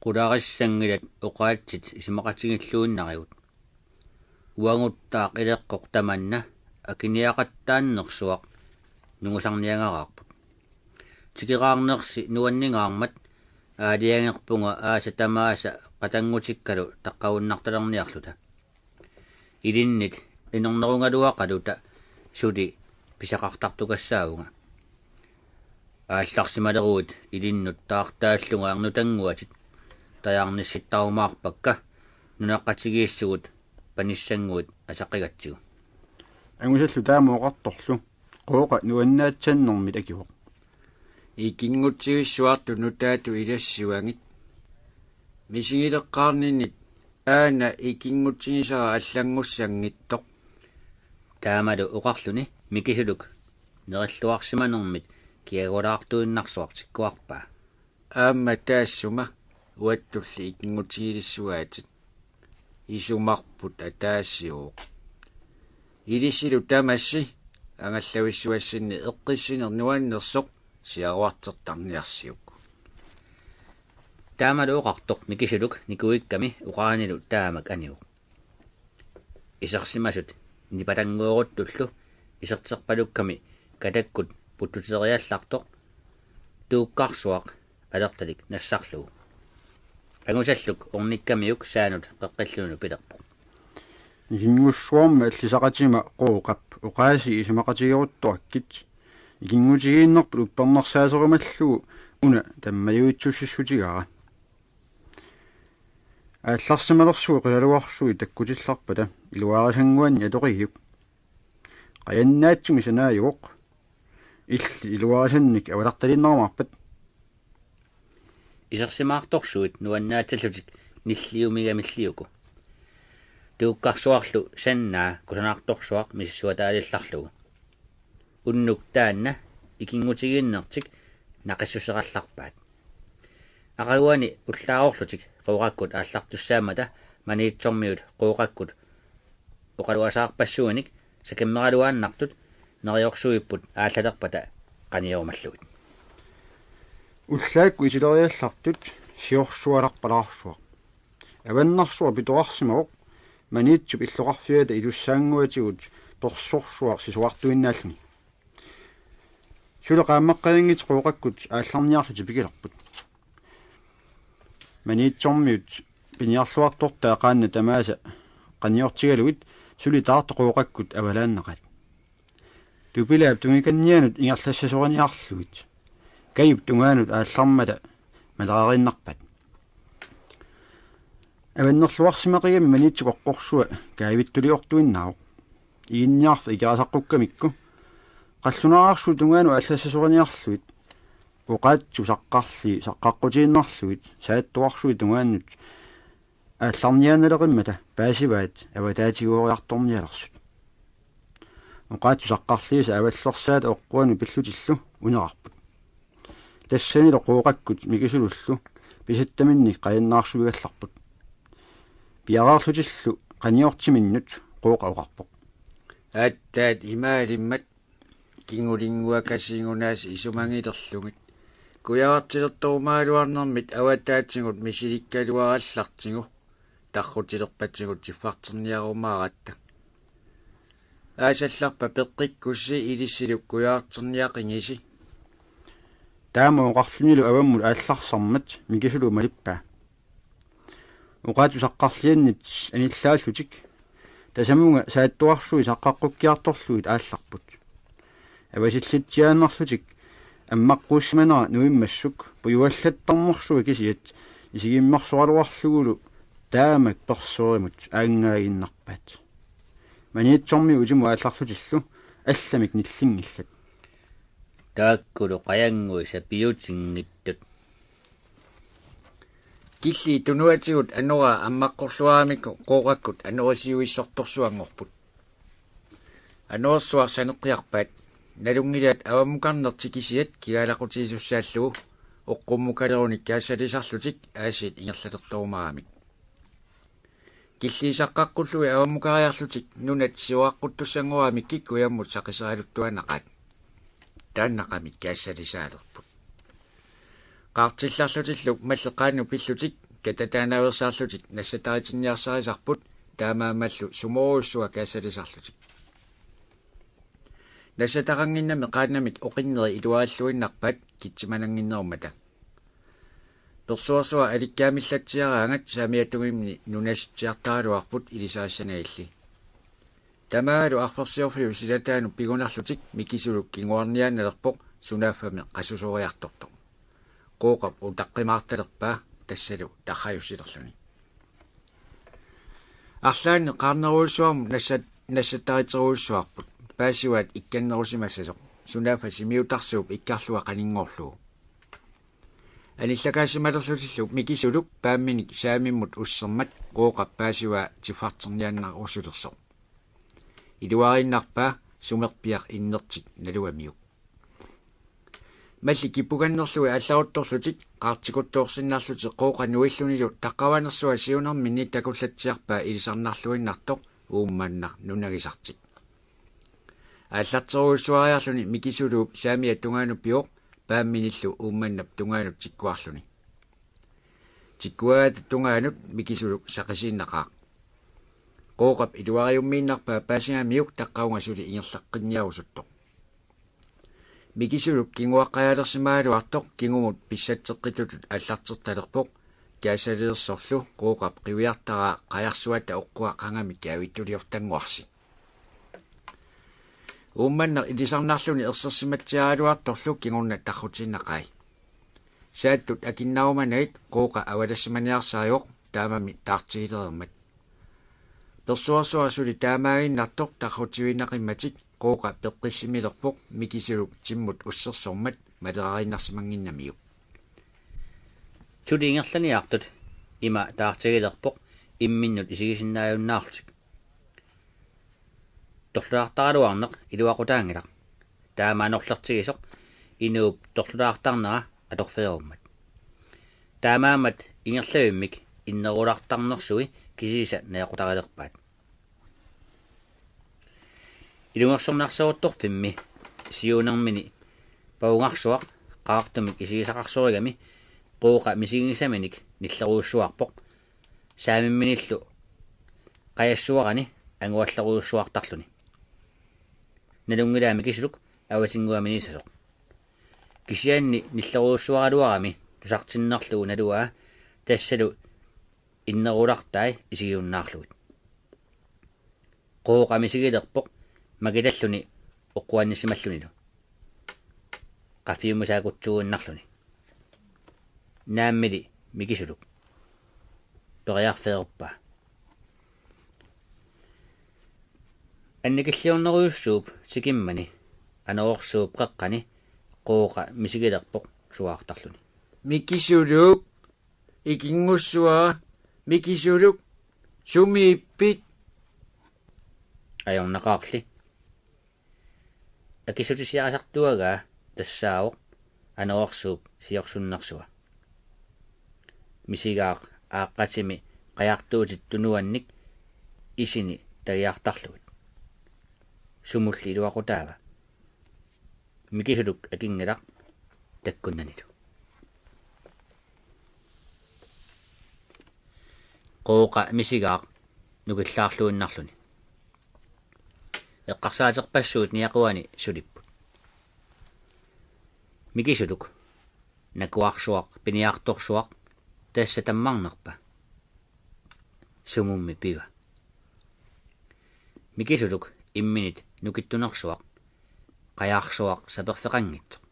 Qularissanngilat oqaatsit isumaqatigilluinnarigut. Uaguttaaq ileqqoq tamanna akiniaqattaannersuaq nungusarniagaraarput. Tikeraarnersi nuanningaarmat aalajangerpunga aasat tamaasa qatanngutikkalu taqqavunnartalerniarluta. Ilinnit inornerugaluaqaluta suli pisaqartartukassaavunga. Aallarsimaleruit ilinnut taartaallunga ernutannguatit tajaarnissittarumaarpakka nunaqqatigiissugut panissannguit asaqqigatsigu. Angusallu taama oqartorlu Qooqa nuannaatsannermit akivoq: Ikinngutsivissuartut nutaatut ilassivagit. Misigileqqaarninnit aana ikinngutsigisara allanngussanngitsoq. Taamalu oqarluni Mikisuluk nerilluarsimanermit kiagulaartuinnarsuaq tikkuarpaa: Aamma taassuma uattulli ikinngutigilissuaatit. Isumarput ataasiuvoq. Ilissilu tamassi angallavissuassinni eqqissineq nuannersoq siaruartertarniarsiuk. Taamalu oqartoq Mikisuluk nikuikkami oqaranilu taamak anivoq. Isersimasut nipatannguuruttullu iserterpalukkami katakkut puttuteriallartoq Tuukkarsuaq alertalik nassarlugu. Angusalluk ornikkamiuk saanut qeqqillunut pilerpoq: Ikinngussuarmi allisaqatima Qooqap oqaasii isumaqatigeruttorakkit. Ikinngutigiinnerput uppernarsaaserumallugu una tammajuitsussissutigaara. Aallarsimalersugut qilalugarsuit takkutillarpata iluarisannguanni atoregiuk. Qajannaatsumik sanaajuvoq. Illit iluarisannik avatartalinnerumaarpat. Isersimaartorsuit nuannaatsillutik nilliumigamilli uku. Tuukkarsuarlu sannaa kusanartorsuaq misissuataalillarlugu. Unnuk taanna ikinngutigiinnertik naqissuserallarpaat. Aqaguani ullaarorlutik Qooqakkut aallartussaammata Maniitsormiut Qooqakkut oqaluasaarpassuinik sakimmeraluaannartut neriorsuipput aallalerpata qaniorumallugit. Ullaakkut itileriallartut siorsualarpalaarsuaq. Avannarsuaq pitoqarsimavoq Maniitsup illoqarfiata ilussaannguatigut persorsuaq sisuartuinnaalluni. Suli qaammaqqajanngitsut Qooqakkut aallarniarlutik pikilerput. Maniitsormiut piniarluartortaa qaannat tamaasa qaniortigalugit suli taartoq Qooqakkut avalaannaqaat. Tupilaap tungikannianut ingerlassasoriniarlugit Kajup tungaanut aallarmata maleriinnarpaat. Avannerluarsimaqigami Maniitsup oqqorsua kaavittuliortuinnaavoq. Iginniarfik ikerasaqqukkamikku qallunaarsuup tungaanut aallassasoriniarlugit Oqaatsut Saqqarlii saqqaqqutiinnarlugit Saattuarsuup tungaanut aallarniaannalerimmata paasivaat avataatigooriartornialersut. Oqaatsut Saqqarliisa avallersaata oqquanut pillutillu unerarput. Tassanilu Qooqakkut Mikisulullu pisattaminnik qajannaarsuigallarput. Piareerlutillu qaniortiminnut Qooqa oqarpoq: Aatsaat imaalimmat kingulinnguakasiinngunaasa isumagilerlugit. Kujaartilertorumagaluarnermit avataatigut misilikkaluarallartigu tarrutilerpatigut tiffarterniarumaaratta. Aasallarpa peqqikkussi ilissilu kujaarterniaqigisi. Taama oqarlunilu avammut aallarsarmat Mikisulu malippaa. Oqaatsut Saqqarliannit anillaallutik tasamunga Saattuarsuit saqqaqqukkiartorlugit aallarput. Avasillitsiaannarlutik ammaqquussimanera nuimmassuk pujuallattarnersuaq kisiat isigimmersoraluarlugulu taamak persorimut aangaaginnarpaat. Maniitsormiut utimut aallarlutillu allamik nillinngillat. Taakkulu qajannguisa piutinngitsut. Killii tunuatigut anoraa ammaqqorluaramikku Qooqakkut anorisiuissortorsuanngorput. Anorersuaq saneqqiarpaat. Nalunngilaat avammukarnertik kisiat kigaalaqutiisussaallugu oqqummukalerunik kaassalisarlutik aasiit ingerlalertorumaaramik. Killii saqqaqqullugit avammukariarlutik nunat siuaqquttussanngoramikkik kujammut saqiseraluttuaannaqaat. Taannaqami kaassalisaalerput. Qaartillarlutillu malleqqaannut pillutik katataanaveersaarlutik nassataritinniarsarisarput taamaammallu sumoorujussuaq kaassalisarlutik. Nassataqannginnami qaannamit oqinneri iluarilluinnarpaat kitsimanannginnerummata. Persuarsuaq alikkaamillatsiaraangat saamiatungimmini nunasitsiartaraluarput ilisarissanagilli. Tamaalu arfersiorfiup silataanut pigunarlutik Mikisuluk kinguarniaannalerpoq sunaaffami qassusoriartortoq. Qooqap utaqqimaartalerpaa tassalu tarrajussilerluni. Arlaanni qaarnerujussuarmut nassat-, nassatariterujussuarput paasivaat ikkannerusimassasoq sunaaffa Simiutarsuup ikkarlua qaninngorlugu. Anillakaasimalerlutillu Mikisuluk paamminik saamimmut ussermat Qooqap paasivaa tiffarterniaannarusulersoq. Iluariinnarpaa sumerpiaq innertik nalugamiuk. Mallit kipugannerlugit allaruttorlutik qaartikuttoorsinnarlutik Qooqa nuillunilu taqqavanersuaq siunerminni takullatsiarpaa ilisarnarluinnartoq Uummannaq nunagisartik. Aallarterujussuariarluni Mikisuluup saamiata tungaanut pivoq paamminillu Uummannap tungaanut tikkuarluni. Tikkuaata tungaanut Mikisuluk saqisiinnaqaaq. Qooqap iluariummiinnarpaa paasigamiuk taqqavunga suli ingerlaqqinniarusuttoq. Mikisuluk kinguaqqajalersimagaluartoq kingumut pissatseqqitutut aallartertalerpoq, kaasalilersorlu Qooqap qiviartaraa qajarsuata oqqua qangami kaavittuliortannguarsi. Uummannaq ilisarnarluni ersersimatsiaraluartorlu kingorna tarrutiinnaqai. Saattut akinnarumanagit Qooqa avalassimaniarsarivoq taamami taartigilereermat. Persuarsuaq suli taamaaginnartoq tarrutiinnaqimmatik Qooqa peqqissimilerpoq Mikisuluk timmut ussersormat maleraariinnarsimannginnamiuk. Suli ingerlaniartut ima taartigilerpoq imminnut isigisinnaajunnaarlutik. Torlulaartaraluarneq iluaqutaanngilaq. Taama anorlertigisoq inuup torlulaartarnera atorfeerummat. Taamaammat ingerlavimmik innerulaartarnersui kisiisa najaqutarilerpaat. Ilungersornarsiortorfimmi siunermini pavungarsuaq qaartumik isigisaqarsorigami Qooqa misiginngisaminik nillerujussuarpoq. Saamimminillu qajassuarani anguallerujussuartarluni. Nalunngilaa Mikisuluk avasinnguaminissasoq. Kisianni nillerujussuaraluarami tusartinnerlugu naluaa tassalu innerulartai isigiunnaarlugit. Qooqa misigilerpoq makitalluni oqquannissimallunilu. Qaffiumisaakutsuuinnarluni. Naammili Mikisuluk. Periarfeerpaa. Annikilliornerujussuup tikimmani anorersuup qeqqani Qooqa misigilerpoq suaartarluni. Mikisuluk, ikinngussuara, Mikisuluk, sumiippit? Ajornaqaarli. Akissutisiarisartuagaa tassaavoq anorersuup siorsunnersua. Misigaaq aaqqatimi qajartuutit tunuannik isini tagiartarlugit. Sumulli iluaqutaava? Mikisuluk akinngilaq takkunnanilu. Qooqa misigaaq nukillaarluinnarluni. Eqqarsaaterpassuit niaquani sulipput. Mikisuluk, nakuarsuaq, piniartorsuaq, tassa tammarnerpa? Sumummi piva? Mikisuluk imminit nukittunersuaq, qajarsuaq saperfeqanngitsoq.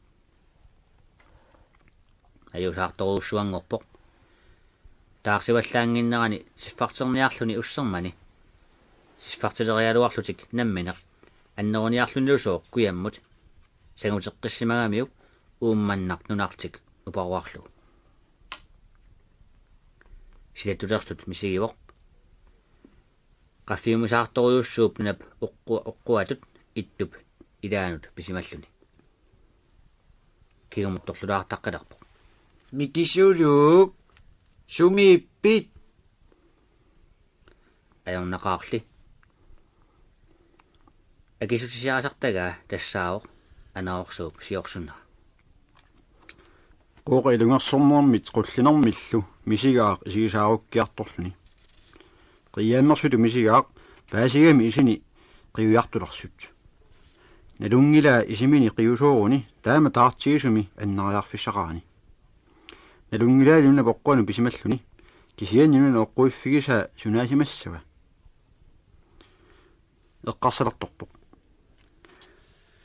Ajuusaartorujussuanngorpoq. Taarsivallaannginnerani siffarterniarluni ussermani. Siffartileriaraluarlutik nammineq. Anneruniarlunilusooq kujammut. Sanguteqqissimagamiuk Uummannaq nunartik uparuarlugu. Silattulersut misigivoq. Qaffiumisaartorujussuup nunap oqqu-, oqquatut ittup ilaanut pisimalluni. Kingumut torlulaartaqqilerpoq. Mikisuluk, sumiippit? Ajornaqaarli. Akissutisiarisartagaa tassaavoq anorersuup siorsunnera. Qooqa ilungersornermit qullinermillu misigaaq isigisaarukkiartorluni. Qiiammersutut misigaaq paasigami isini qiviartulersut. Nalunngilaa isimini qiusooruni taama taartigisumi annariarfissaqarani. Nalunngilaali nunap oqquanut pisimalluni, kisianni nunap oqquiffigisaa sunaasimassava? Eqqarsalertorpoq.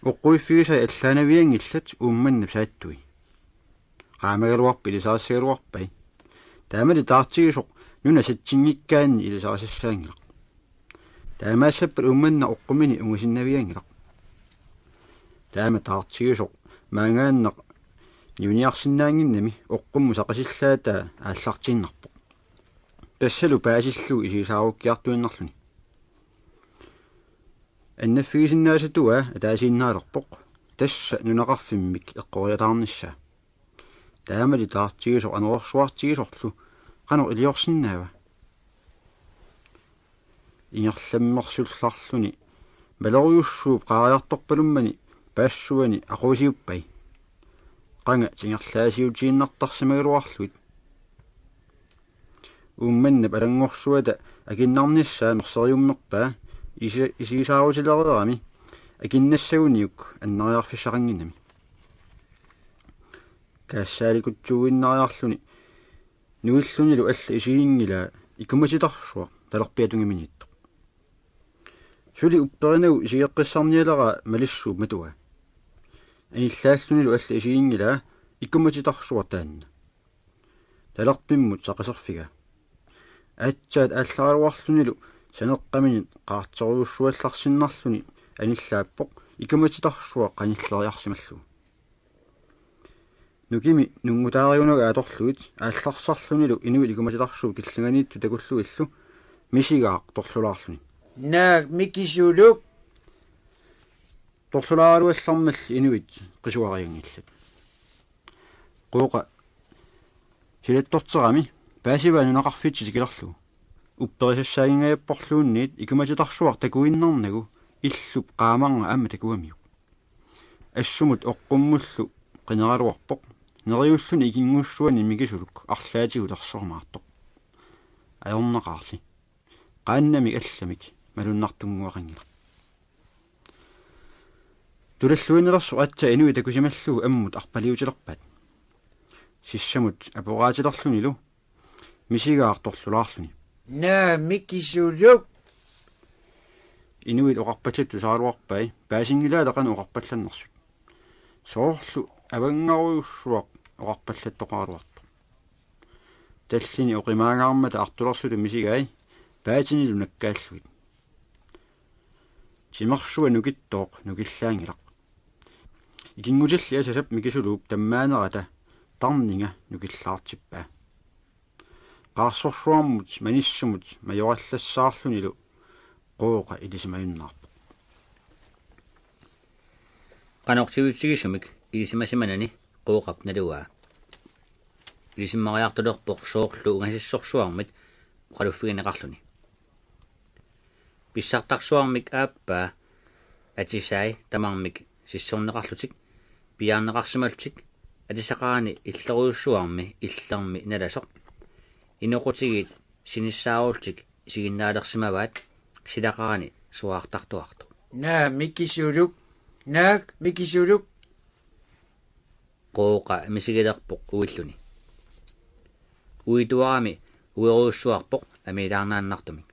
Oqquiffigisai allaanavianngillat Uummannap saattui. Qaamagaluarpat ilisarissagaluarpai. Taamali taartigisoq nuna satsinngikkaanni ilisarisassaanngilaq. Taamaassappat Uummannaq oqqumini ungasinnavianngilaq. Taama taartigisoq maangaannaq niuniarsinnaannginnami oqqummut saqisillaataa aallartiinnarpoq. Tassalu paasillugu isigisaarukkiartuinnarluni. Annaffigisinnaasatuaa ataasiinnaalerpoq. Tassa nunaqarfimmik eqqoriataarnissaa. Taamali taartigisoq anorersuartigisorlu qanoq iliorsinnaava? Ingerlammersullarluni malerujussuup qaariartorpalummani paassuani aqusiuppai. Qanga tingerlaasiutiinnartarsimagaluarlugit. Uummannap alanngorsuata Akinnarnissaa merseriummerpaa isi-, isigisaarutilereerami akinnassaguniuk annariarfissaqannginnami. Kaassaalikutsuuinnariarluni nuillunilu alla isiginngilaa ikumatitarsuaq talerpiatungiminittoq. Suli upperinagu isigeqqissarnialeraa malissuup matua. Anillaallunilu alla isiginngilaa ikumatitarsuaq taanna. Talerpimmut saqiserfigaa. Aatsaat aallaraluarlunilu saneqqaminit qaarterujussuallarsinnarluni anillaappoq ikumatitarsuaq qanilleriarsimallugu. Nukimi nunngutaariunagu atorlugit aallarsarlunilu inuit ikumatitarsuup killinganiittut takullugillu misigaaq torlulaarluni. Naak Mikisuluk. Torlulaaraluallarmalli inuit qisuarianngillat. Qooqa silattorterami paasivaa nunaqarfiit tikilerlugu. Upperisassaanngingajapporluunniit ikumatitarsuaq takuinnarnagu illup qaamarnga aamma takuamiuk. Assumut oqqummullu qineraluarpoq. Neriulluni ikinngussuani Mikisuluk arlaatigut erserumaartoq. Ajornaqaarli. Qaannamik allamik malunnartunnguaqanngilaq. Tulalluinnalersoq aatsaat inuit takusimallugu ammut arpaliutilerpaat. Sissamut aporaatilerlunilu misigaaq torlulaarluni. Naak Mikisuluk. Inuit oqarpallattut tusaraluarpai paasinngilaat qanoq oqarpallannersut. Soorlu avanngarujussuaq oqarpallattoqaraluartoq. Tallini oqimaangaarmata artulersutut misigai paatinilu nakkaallugit. Timersua nukittooq nukillaanngilaq. Ikinngutilli asasap Mikisuluup tammaanerata tarninga nukillaartippaa. Qaarsorsuarmut manissumut majorallassaarlunilu Qooqa ilisimajunnaarpoq. Qanoq sivitsigisumik ilisimasimanani Qooqap naluaa. Ilisimmariartulerpoq soorlu ungasissorsuarmit oqaluffigineqarluni. Pissartarsuarmik aappaa atisai tamarmik sissorneqarlutik piaarneqarsimallutik atisaqarani illerujussuarmi illermi nalasoq. Inoqutigiit sinissaarullutik isiginnaalersimavaat silaqarani suaartartuartoq. Naak Mikisuluk, naak Mikisuluk. Qooqa misigilerpoq uilluni. Uituarami uerujussuarpoq amiilaarnaannartumik.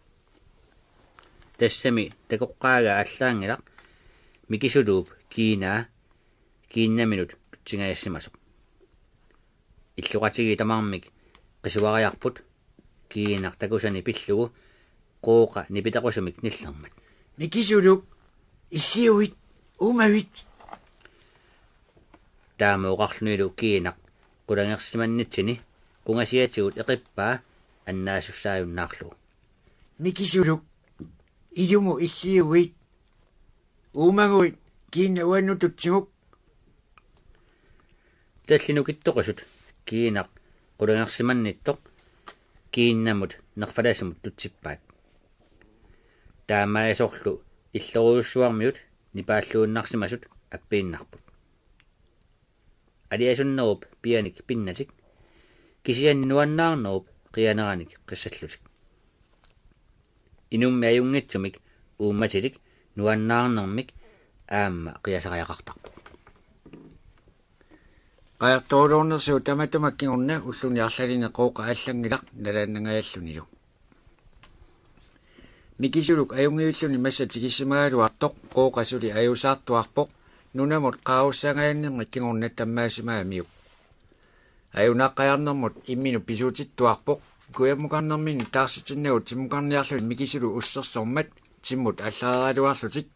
Tassami takoqqaagaa allaanngilaq Mikisuluup kiinaa kiinnaminut tutsingajassimasoq. Illoqatigiit tamarmik qisuariarput kiinaq takusani pillugu Qooqa nipitaqusumik nillermat. Mikisuluk, illiuit, uumavit. Taama oqarlunilu kiinaq qulangersimannitsini qungasiatigut eqippaa annaasussaajunnaarlugu. Mikisuluk, ilumut illiuit, uumaguit kiinaq uannut tutsiguk. Tallit nukittoqisut kiinaq qulangersimannittoq kiinnamut nerfalasimut tutsippaat. Taamaasorlu illerujussuarmiut nipaalluinnarsimasut appiinnarput. Aliasunnerup pianik pinnatik, kisianni nuannaarnerup qianeranik qissallutik. Inummi ajunngitsumik uummatilik nuannaarnermik aamma qiasariaqartarpoq. Qajartorluarnersugut tamatuma kingorna ulluni arlalini Qooqa allanngilaq nalaannangajallunilu. Mikisuluk ajunngivilluni massa tikissimagaluartoq Qooqa suli ajuusaartuarpoq nunamut qaarussaangajannermik kingorna tammaasimagamiuk. Ajunaaqqajaarnermut imminut pisuutittuarpoq, kujammukarnermini taarsitinnagu timmukarniarluni Mikisuluk ussersormat timmut allareeraluarlutik.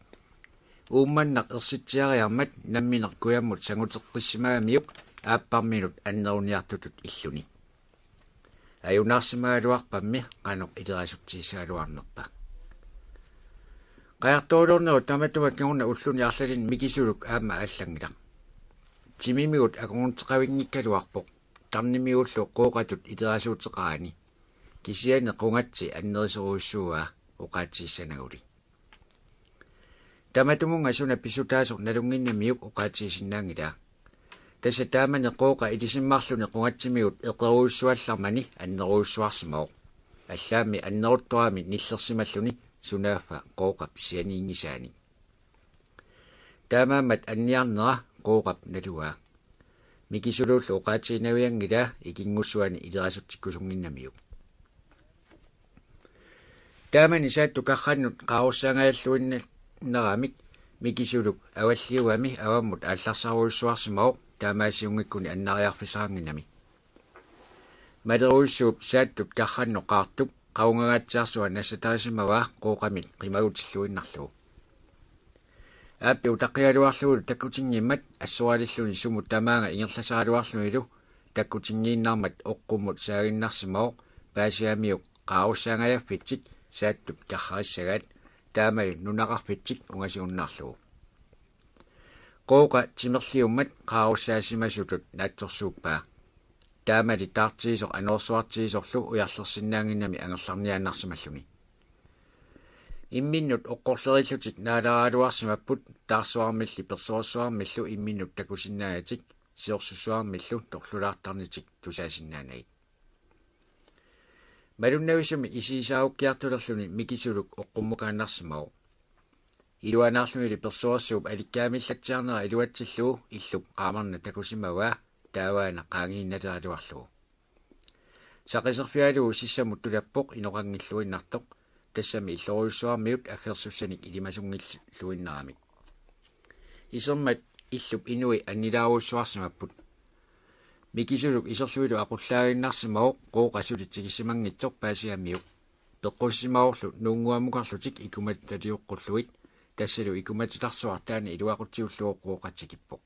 Uummannaq ersitsiariarmat nammineq kujammut sanguteqqissimagamiuk aapparminut anneruniartutut illuni. Ajunaarsimagaluarpammi qanoq ilerassutsigissagaluarnerpa. Qajartorluarnerup tamatuma kingorna ulluni arlalini Mikisuluk aamma allanngilaq. Timimigut akornuteqavinngikkaluarpoq tarnimigullu Qooqatut ilerasuuteqarani. Kisianni qungatsi annerisorujussuuaa oqaatsissanaguli. Tamatumunnga suna pissutaasoq nalunnginnamiuk oqaatsisinnaanngilaa. Tassa taamani Qooqa ilisimmarluni qungatsimigut eqerujussuallarmani annerujussuarsimavoq. allaammi anneruttorami nillersimalluni sunaaffa Qooqap sianiinngisaani. Taamaammat anniarnera Qooqap naluaa. Mikisuluullu oqaatiginavianngilaa ikinngussuani ilerasutsikkusunnginnamiuk. Taamani Saattup karrannut qaarussaangajalluinnaramik Mikisuluk avalliugami avammut aallarsarujussuarsimavoq taamaasiunngikkuni annaariarfissaqannginnami. Malerujussuup Saattup karrannut qaartup qavunngangaatsiarsuaq nassatarisimavaa Qooqamit qimagutilluinnarlugu. Aappi utaqqigaluarlugulu takkutinngimmat assoralilluni sumut tamaanga ingerlasaraluarlunilu takkutinngiinnarmat oqqummut saaginnarsimavoq paasigamiuk qaarussaangajaffitsik Saattup karrarissagaat taamali nunaqarfitsik ungasigunnaarlugu. Qooqa timerliummat qaarussaasimasutut naatsorsuuppaa. Taamali taartigisoq anorersuartigisorlu ujarlersinnaannginnami angerlarniaannarsimalluni. Imminnut oqqorlerillutik naalaraluarsimapput taarsuarmilli persoorsuarmillu imminnut takusinnaanatik siorsussuarmillu torlulaartarnitik tusaasinnaanagit. Malunnavisumik isigisaarukkiartulerluni Mikisuluk oqqummukaannarsimavoq. Iluanaarlunilu persoorsuup alikkaamillatsiarnera iluatsillugu illup qaamarna takusimavaa taavaana qaangiinnaleraluarlugu. Saqiserfigalugu sissamut tulappoq inoqanngilluinnartoq tassami illorujussuarmiut aggersussanik ilimasunngilluinnaramik. Isermat illup inui annilaarujussuarsimapput. Mikisuluk iserluilu aqullaaginnarsimavoq Qooqa suli tikissimanngitsoq paasigamiuk. Peqqusisimavorlu nuunnguammukarlutik ikumattalioqqullugit tassalu ikumatitaarsuaq taanna iluaqutiullugu Qooqa tikippoq.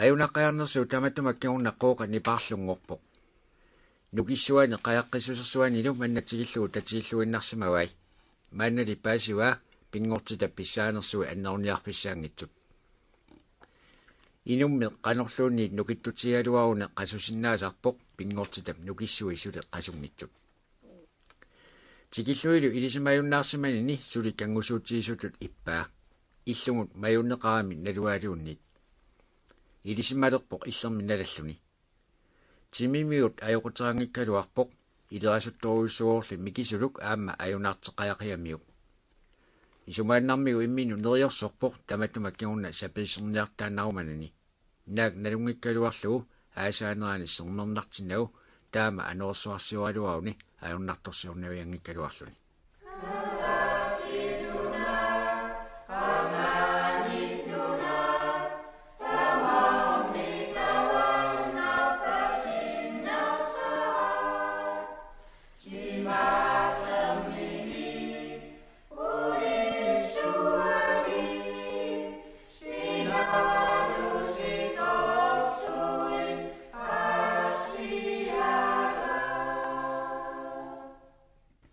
Ajunaqqajarnersuup tamatuma kingorna Qooqa nipaarlunngorpoq. Nukissuani qajaqqissusersuanilu manna tikillugu tatigilluinnarsimavai. Maannali paasivaa pinngortitap pissaanersui anneruniarfissaanngitsut. Inummi qanorluunniit nukittutigigaluaruni qasusinnaasarpoq pinngortitap nukissui suli qasunngitsut. Tikilluilu ilisimajunnaarsimanini suli kanngusuutigisutut ippaa. Illumut majunneqarami nalugaluunniit. Ilisimalerpoq illermi nalalluni. Timimigut ajoquteqanngikkaluarpoq ilerasuttorujussuuvorli Mikisuluk aamma ajunaarteqqajaqigamiuk. Isumaannarmigut imminnut neriorsorpoq tamatuma kingorna sapiisserniartaannarumanani. Naak nalunngikkaluarlugu aasaanerani sermernartinnagu taama anorersuarsioraluaruni ajornartorsiornavianngikkaluarluni.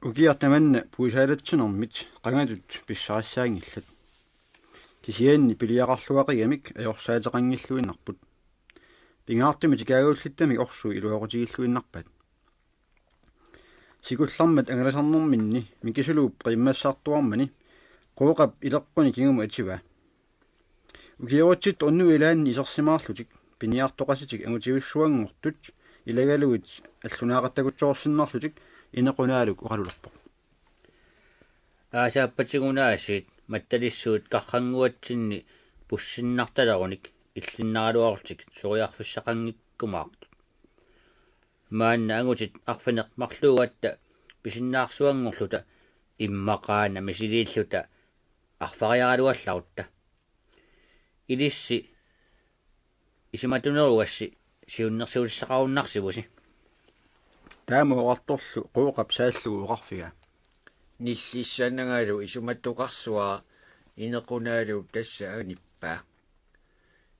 Ukiaq tamanna puisaalatsinermit qangatut pissarissaanngillat. Kisianni piliaqarluaqigamik ajorsaateqanngilluinnarput. Pingaartumik tikaaguullittamik orsui iluaqutigilluinnarpaat. Sikullarmat angalasarnerminni Mikisuluup qiimmassartuarmani Qooqap ileqquni kingumut ativaa. Ukiorutsittut unnuit ilaanni isersimaarlutik piniartoqatitik angutivissuanngortut ilagalugit allunaaqattagutsoorsinnarlutik Inequnaaluk oqalulerpoq. Aasaappatiguna aasiit mattalissuit karrannguatsinni pussinnartalerunik illinnaraluarlutik soriarfissaqanngikkumaartut. Maanna angutit arfineq-marluugatta pisinnaarsuanngorluta immaqaana misiliilluta arfariaraluallarutta. Ilissi isumatunerugassi siunnersuutissaqarunnarsivusi. Taama oqartorlu Qooqap saallugu oqarfigaa: Nillissanangalu isumatoqarsuara Inequnaaluup tassa anippaa.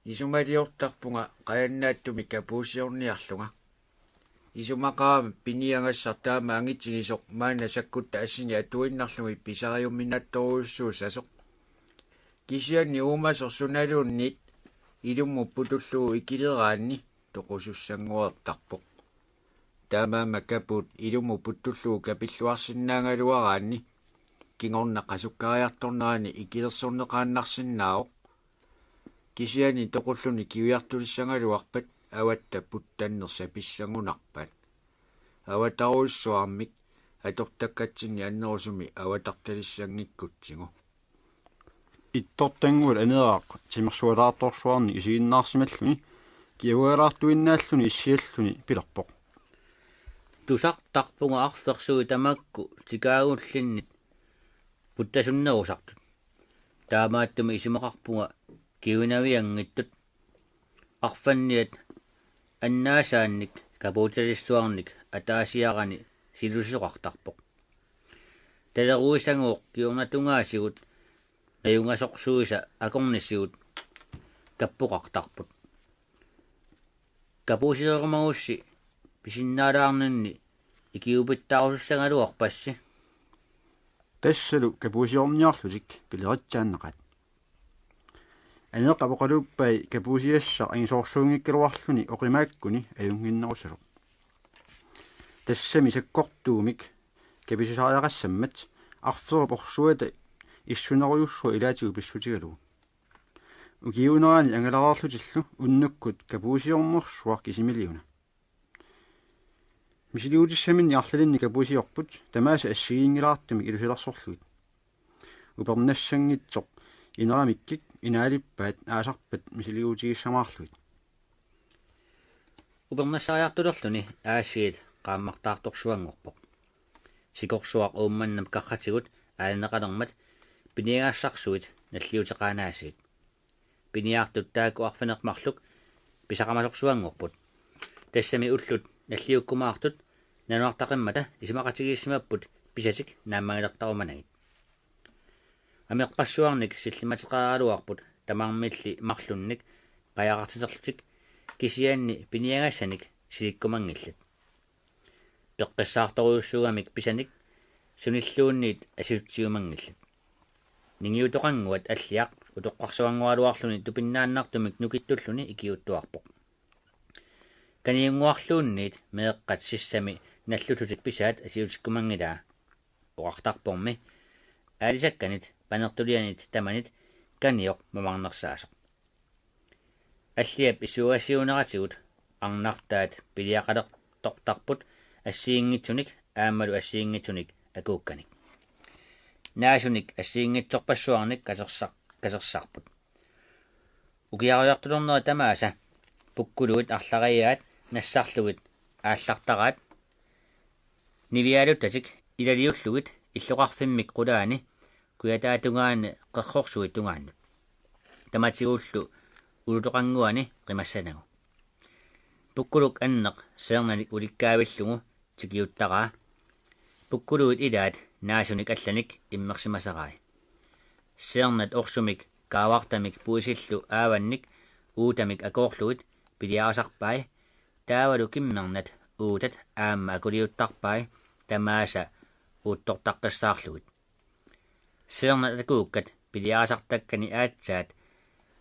Isumaliortarpunga qajannaatsumik kapuusiorniarlunga. Isumaqarama piniagassaq taama angitigisoq maanna sakkutta assini atuinnarlugit pisariuminaattorujussuussasoq. Kisianni uumasoq sunaluunniit ilummut putullugu ikileraanni toqusussanngoreertarpoq. Taamaammat kapuut ilummut putullugu kapilluarsinnaagaluaraanni kingorna qasukkariartornerani ikilersorneqaannarsinnaavoq. Kisianni toqulluni kiviartulissagaluarpat avatta puttanneq sapissangunarpaat. avatarujussuarmik atortakkatsinni annerusumik avatartalissanngikkutsigit. Ittortannguit aneeraaq timersualaartorsuarnik isiginnaarsimalluni kiualaartuinnaalluni issialluni pilerpoq: Tusartarpunga arfersuit tamakku tikaagullinnit puttasunnerusartut. Taamaattumik isumaqarpunga kiuinavianngitsut arfanniat annaasaannik kapuutalissuarnik ataasiarani silusisoqartarpoq. Taleruisagooq kingornatungaasigut najungasorsuisa akornisigut kappoqartarput. Kapuusiorumagussi pisinnaalaarninni ikiupittaarusussagaluarpassi. Tassalu kapuusiorniarlutik pileritsaannaqaat. Aneeq apoqaluuppai kapuusiassaq angisoorsuunngikkaluarluni oqimaakkuni ajunnginnerusoq. Tassami sakkortuumik kapisisariaqassammat arferup orsuata issunerujussuaq ilaatigut pissutigalugu. Ukiuunerani angalareerlutillu unnukkut kapuusiornersuaq kisimiiliuna. Misiliutissaminni arlalinni kapuusiorput tamaasa assigiinngilaartumik ilusilersorlugit. Upernassanngitsoq ineramikkik inaalippaat aasarpat misiliutigissamaarlugit. Upernassariartulerluni aasiit qaammartaartorsuanngorpoq. Sikorsuaq Uummannap karratigut aalaneqalermat piniagassarsuit nalliuteqaanaasiit. Piniartut taakku arfineq-marluk pisaqamasorsuanngorput. Tassami ullut nalliukkumaartut nalunaartaqimmata isumaqatigiissimapput pisatik naammagilertarumanagit. Ameqqassuarnik sillimmateqaraluarput tamarmilli marlunnik qajaqartiterlutik, kisianni piniagassanik silikkumanngillat. Peqqissaartorujussuugamik pisanik sunilluunniit asisutsiumanngillat. Ningiutoqannguat Alliaq utoqqarsuanngoraluarluni tupinnaannartumik nukittulluni ikiuuttuarpoq. Kaniunnguarluunniit meeqqat sissami nallullutik pisaat asiutikkumanngilaa. Oqartarpormi aalisakkanit panertulianit tamanit kanioq mamarnersaasoq. Alliap issuagassiuuneratigut arnartaat piliaqalertortarput assigiinngitsunik aammalu assigiinngitsunik akuukkanik. Naasunik assigiinngitsorpassuarnik katersar-, katersarput. Ukiariartulernera tamaasa pukkuluit arlariaat nassarlugit aallartaraat nivialuttatik ilaliullugit illoqarfimmik qulaani kujataatungaani qerrorsuit tungaannut. Tamatigullu ulutoqannguani qimassanagu. Pukkuluk anneq seernanik ulikkaavillugu tikiuttaraa. Pukkuluit ilaat naasunik allanik immersimasarai. Seernat orsumik kaavartamik puisillu aavannik uutamik akoorlugit piliarisarpai, taavalu kimmernat uutat aamma akuliuttarpai tamaasa uuttortaqqissaarlugit. Seernat akuukkat piliarisartakkani aatsaat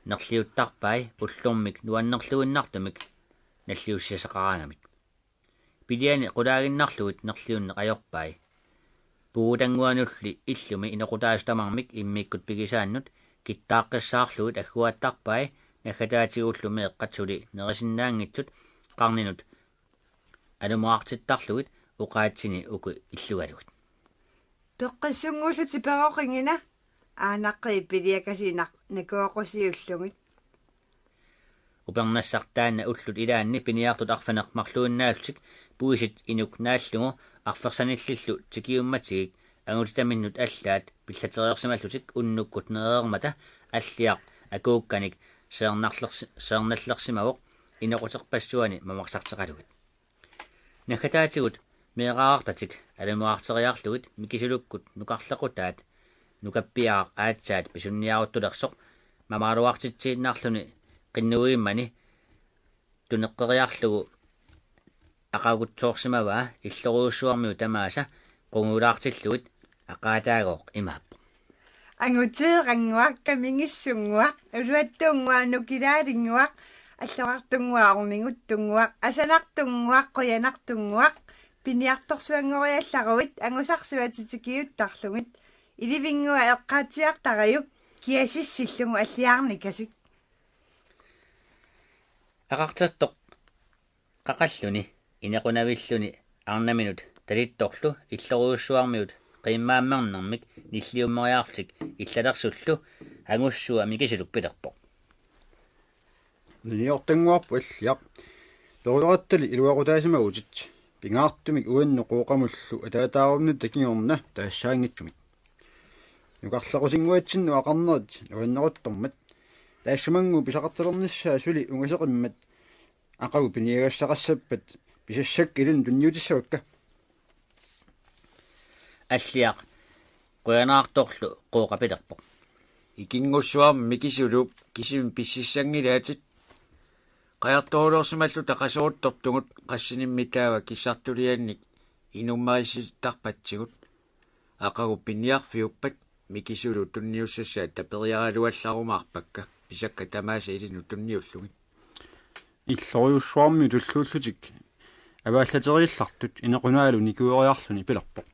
nerliuttarpai ullormik nuannerluinnartumik nalliussisaqaraangamik. Piliani qulaaginnarlugit nerliunneq ajorpai. Puutannguanulli illumi inoqutaasut tamarmik immikkut pigisaannut kittaaqqissaarlugit agguaattarpai naggataatigullu meeqqat suli nerisinnaanngitsut qarninut alumoartittarlugit oqaatsini uku illugalugit. Peqqissunnguullutit peroqigina, aanaqqi piliakasiinnaq nakooqusiullugit. Upernassaq taanna ullut ilaanni piniartut arfineq-marluinnaallutik puisit inuk naallugu arfersanillillu tikiummatigik angutitaminnut allaat pillatereersimallutik unnukkut nereermata Alliaq akuukkanik seernarlersi-, seernallersimavoq inoquterpassuani mamarsarteqalugit. Naggataatigut meeraartatik alumoarteriarlugit mikisulukkut nukarlequtaat nukappiaraq aatsaat pisunniaruttulersoq mamaluartitsiinnarluni qinnuimmani tuneqqeriarlugu aqagutsoorsimavaa illorujussuarmiut tamaasa qungulaartillugit aqaataagooq imaappoq: Anguteerannguaq, kamingissunnguaq, uluattunnguaq, nukilaalinguaq, alloqartunnguaq, ormiguttunnguaq, asanartunnguaq, qujanartunnguaq, piniartorsuanngoriallaruit angusarsuatit tikiuttarlugit, ilivinnguaq eqqaatsiartariuk, kiasissillugu alliarnikasik. Aqartertoq qaqalluni inequnavilluni Arnaminut talittorlu illorujussuarmiut qiimmaammernermik nilliummeriarlutik illalersullu Angussua Mikisuluk pilerpoq: Ningiortannguarput Alliaq. Perulerattali iluaqutaasimavutit, pingaartumik uannut Qooqamullu ataataarunnatta kingorna taassaanngitsumik. Nukarlequsinnguatsinnut aqarnerit nuanneruttormat, taassumanngooq pisaqartalernissaa suli ungaseqimmat, aqagu piniagassaqassappat pisassakka ilinnut tunniutissavakka. Alliaq qujanartorlu Qooqa pilerpoq: Ikinngussuarmi Mikisuluup, kisimi pississanngilaatit. Qajartorulorsimalluta qasoruttortugut qassinimmi taava kissartuliannik inummerissittarpatsigut. Aqagu piniarfiuppat Mikisuluup tunniussassaa taperiaraluallarumaarpakka, pisakka tamaasa ilinnut tunniullugit. Illorujussuarmiut tulluullutik avaallateriillartut Inequnaalu nikueriarluni pilerpoq: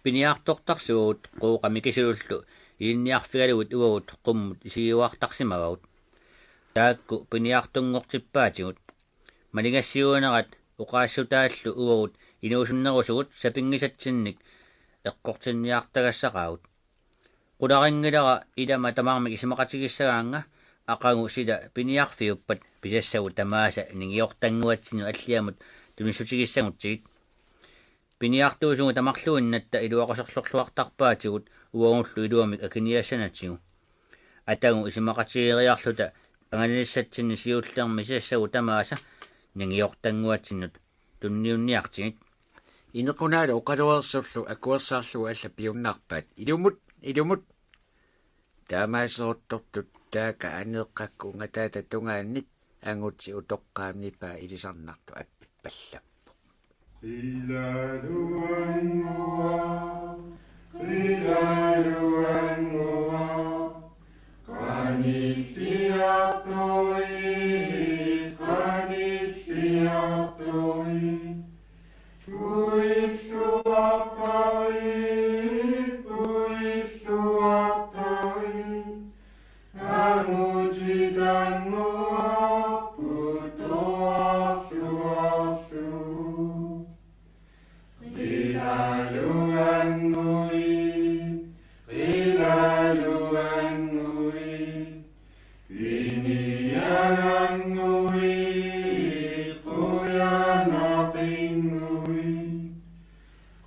Piniartortarsivugut Qooqa Mikisulullu ilinniarfigalugit uagut qummut isigiuartarsimavagut. Taakku piniartunngortippaatigut. Maligassiuinerat oqaassutaallu uagut inuusunnerusugut sapinngisatsinnik eqqortinniartagassaqaagut. Qularinngilera ilama tamarmik isumaqatigissagaannga, aqagu sila piniarfiuppat pisassagut tamaasa ningiortannguatsinnut Alliamut tunissutigissagutsigu. Piniartuusugut tamarluinnatta iluaqusersorluartarpaatigut uagullu iluamik akiniassanatsigu. Atagu isumaqatigeriarluta angalanissatsinni siullermi pisassagut tamaasa ningiortannguatsinnut tunniunniartigit. Inequnaalu oqaluersorlu akuersaarlugu allat piunnaarpaat: Ilumut, ilumut! Taamaaseruttortut taakku aneeqqakku ungataata tungaannit angutit utoqqaat nipaa ilisarnartut appippallappoq. Qilaluannguaq, qilaluannguaq, qanilliartorit, qanilliartorit, puilluartarit, puilluartarit, angutitannguarput toarluarlugu. Qilaluannguit, qilaluannguit, piniagannguit, qujanaqinnguit,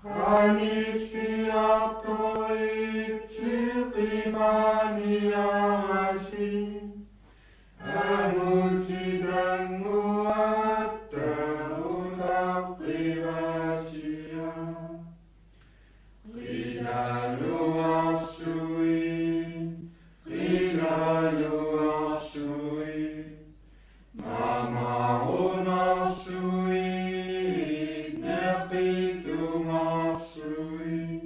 qanilliartorit, tiqimaniarasi, angutitannguatta utaqqivasia. Qilaluarsuit, qilaluarsuit, mamarunarsuit, neqitungarsuit,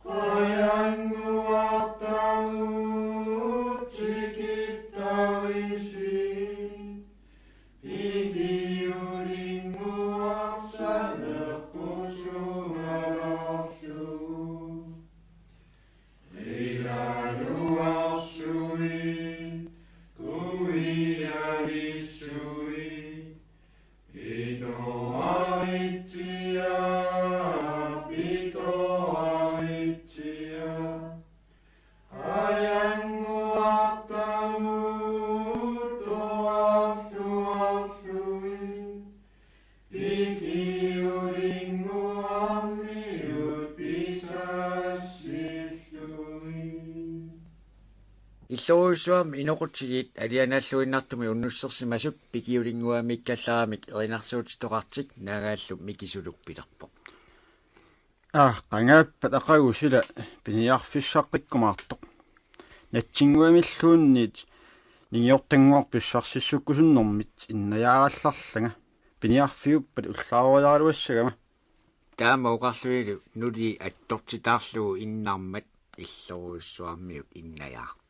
qajannguartagut tikittarisi, pikiulinnguarsaneqqusumalarlugu. Qilaluarsuit, kuialissuit, pitoaritsia, pitoaritsia, qajannguartagut toarluarlugit, pikiulinnguarmiut pisassillugit. Illorujussuarmi inoqutigiit alianaalluinnartumik unnussersimasut pikiulinnguamiikkallaramik erinarsuutitoqartik Naagaallu Mikisuluk pilerpoq: Aa, qangaappat aqagu sila piniarfissaqqikkumaartoq. Natsinnguamilluunniit ningiortannguaq pissarsissukkusunnermit innajaarallarlanga. Piniarfiuppat ullaaroriaraluassagama. Taama oqarlunilu nulii attortitaarlugu innarmat illorujussuarmiut innajaarput.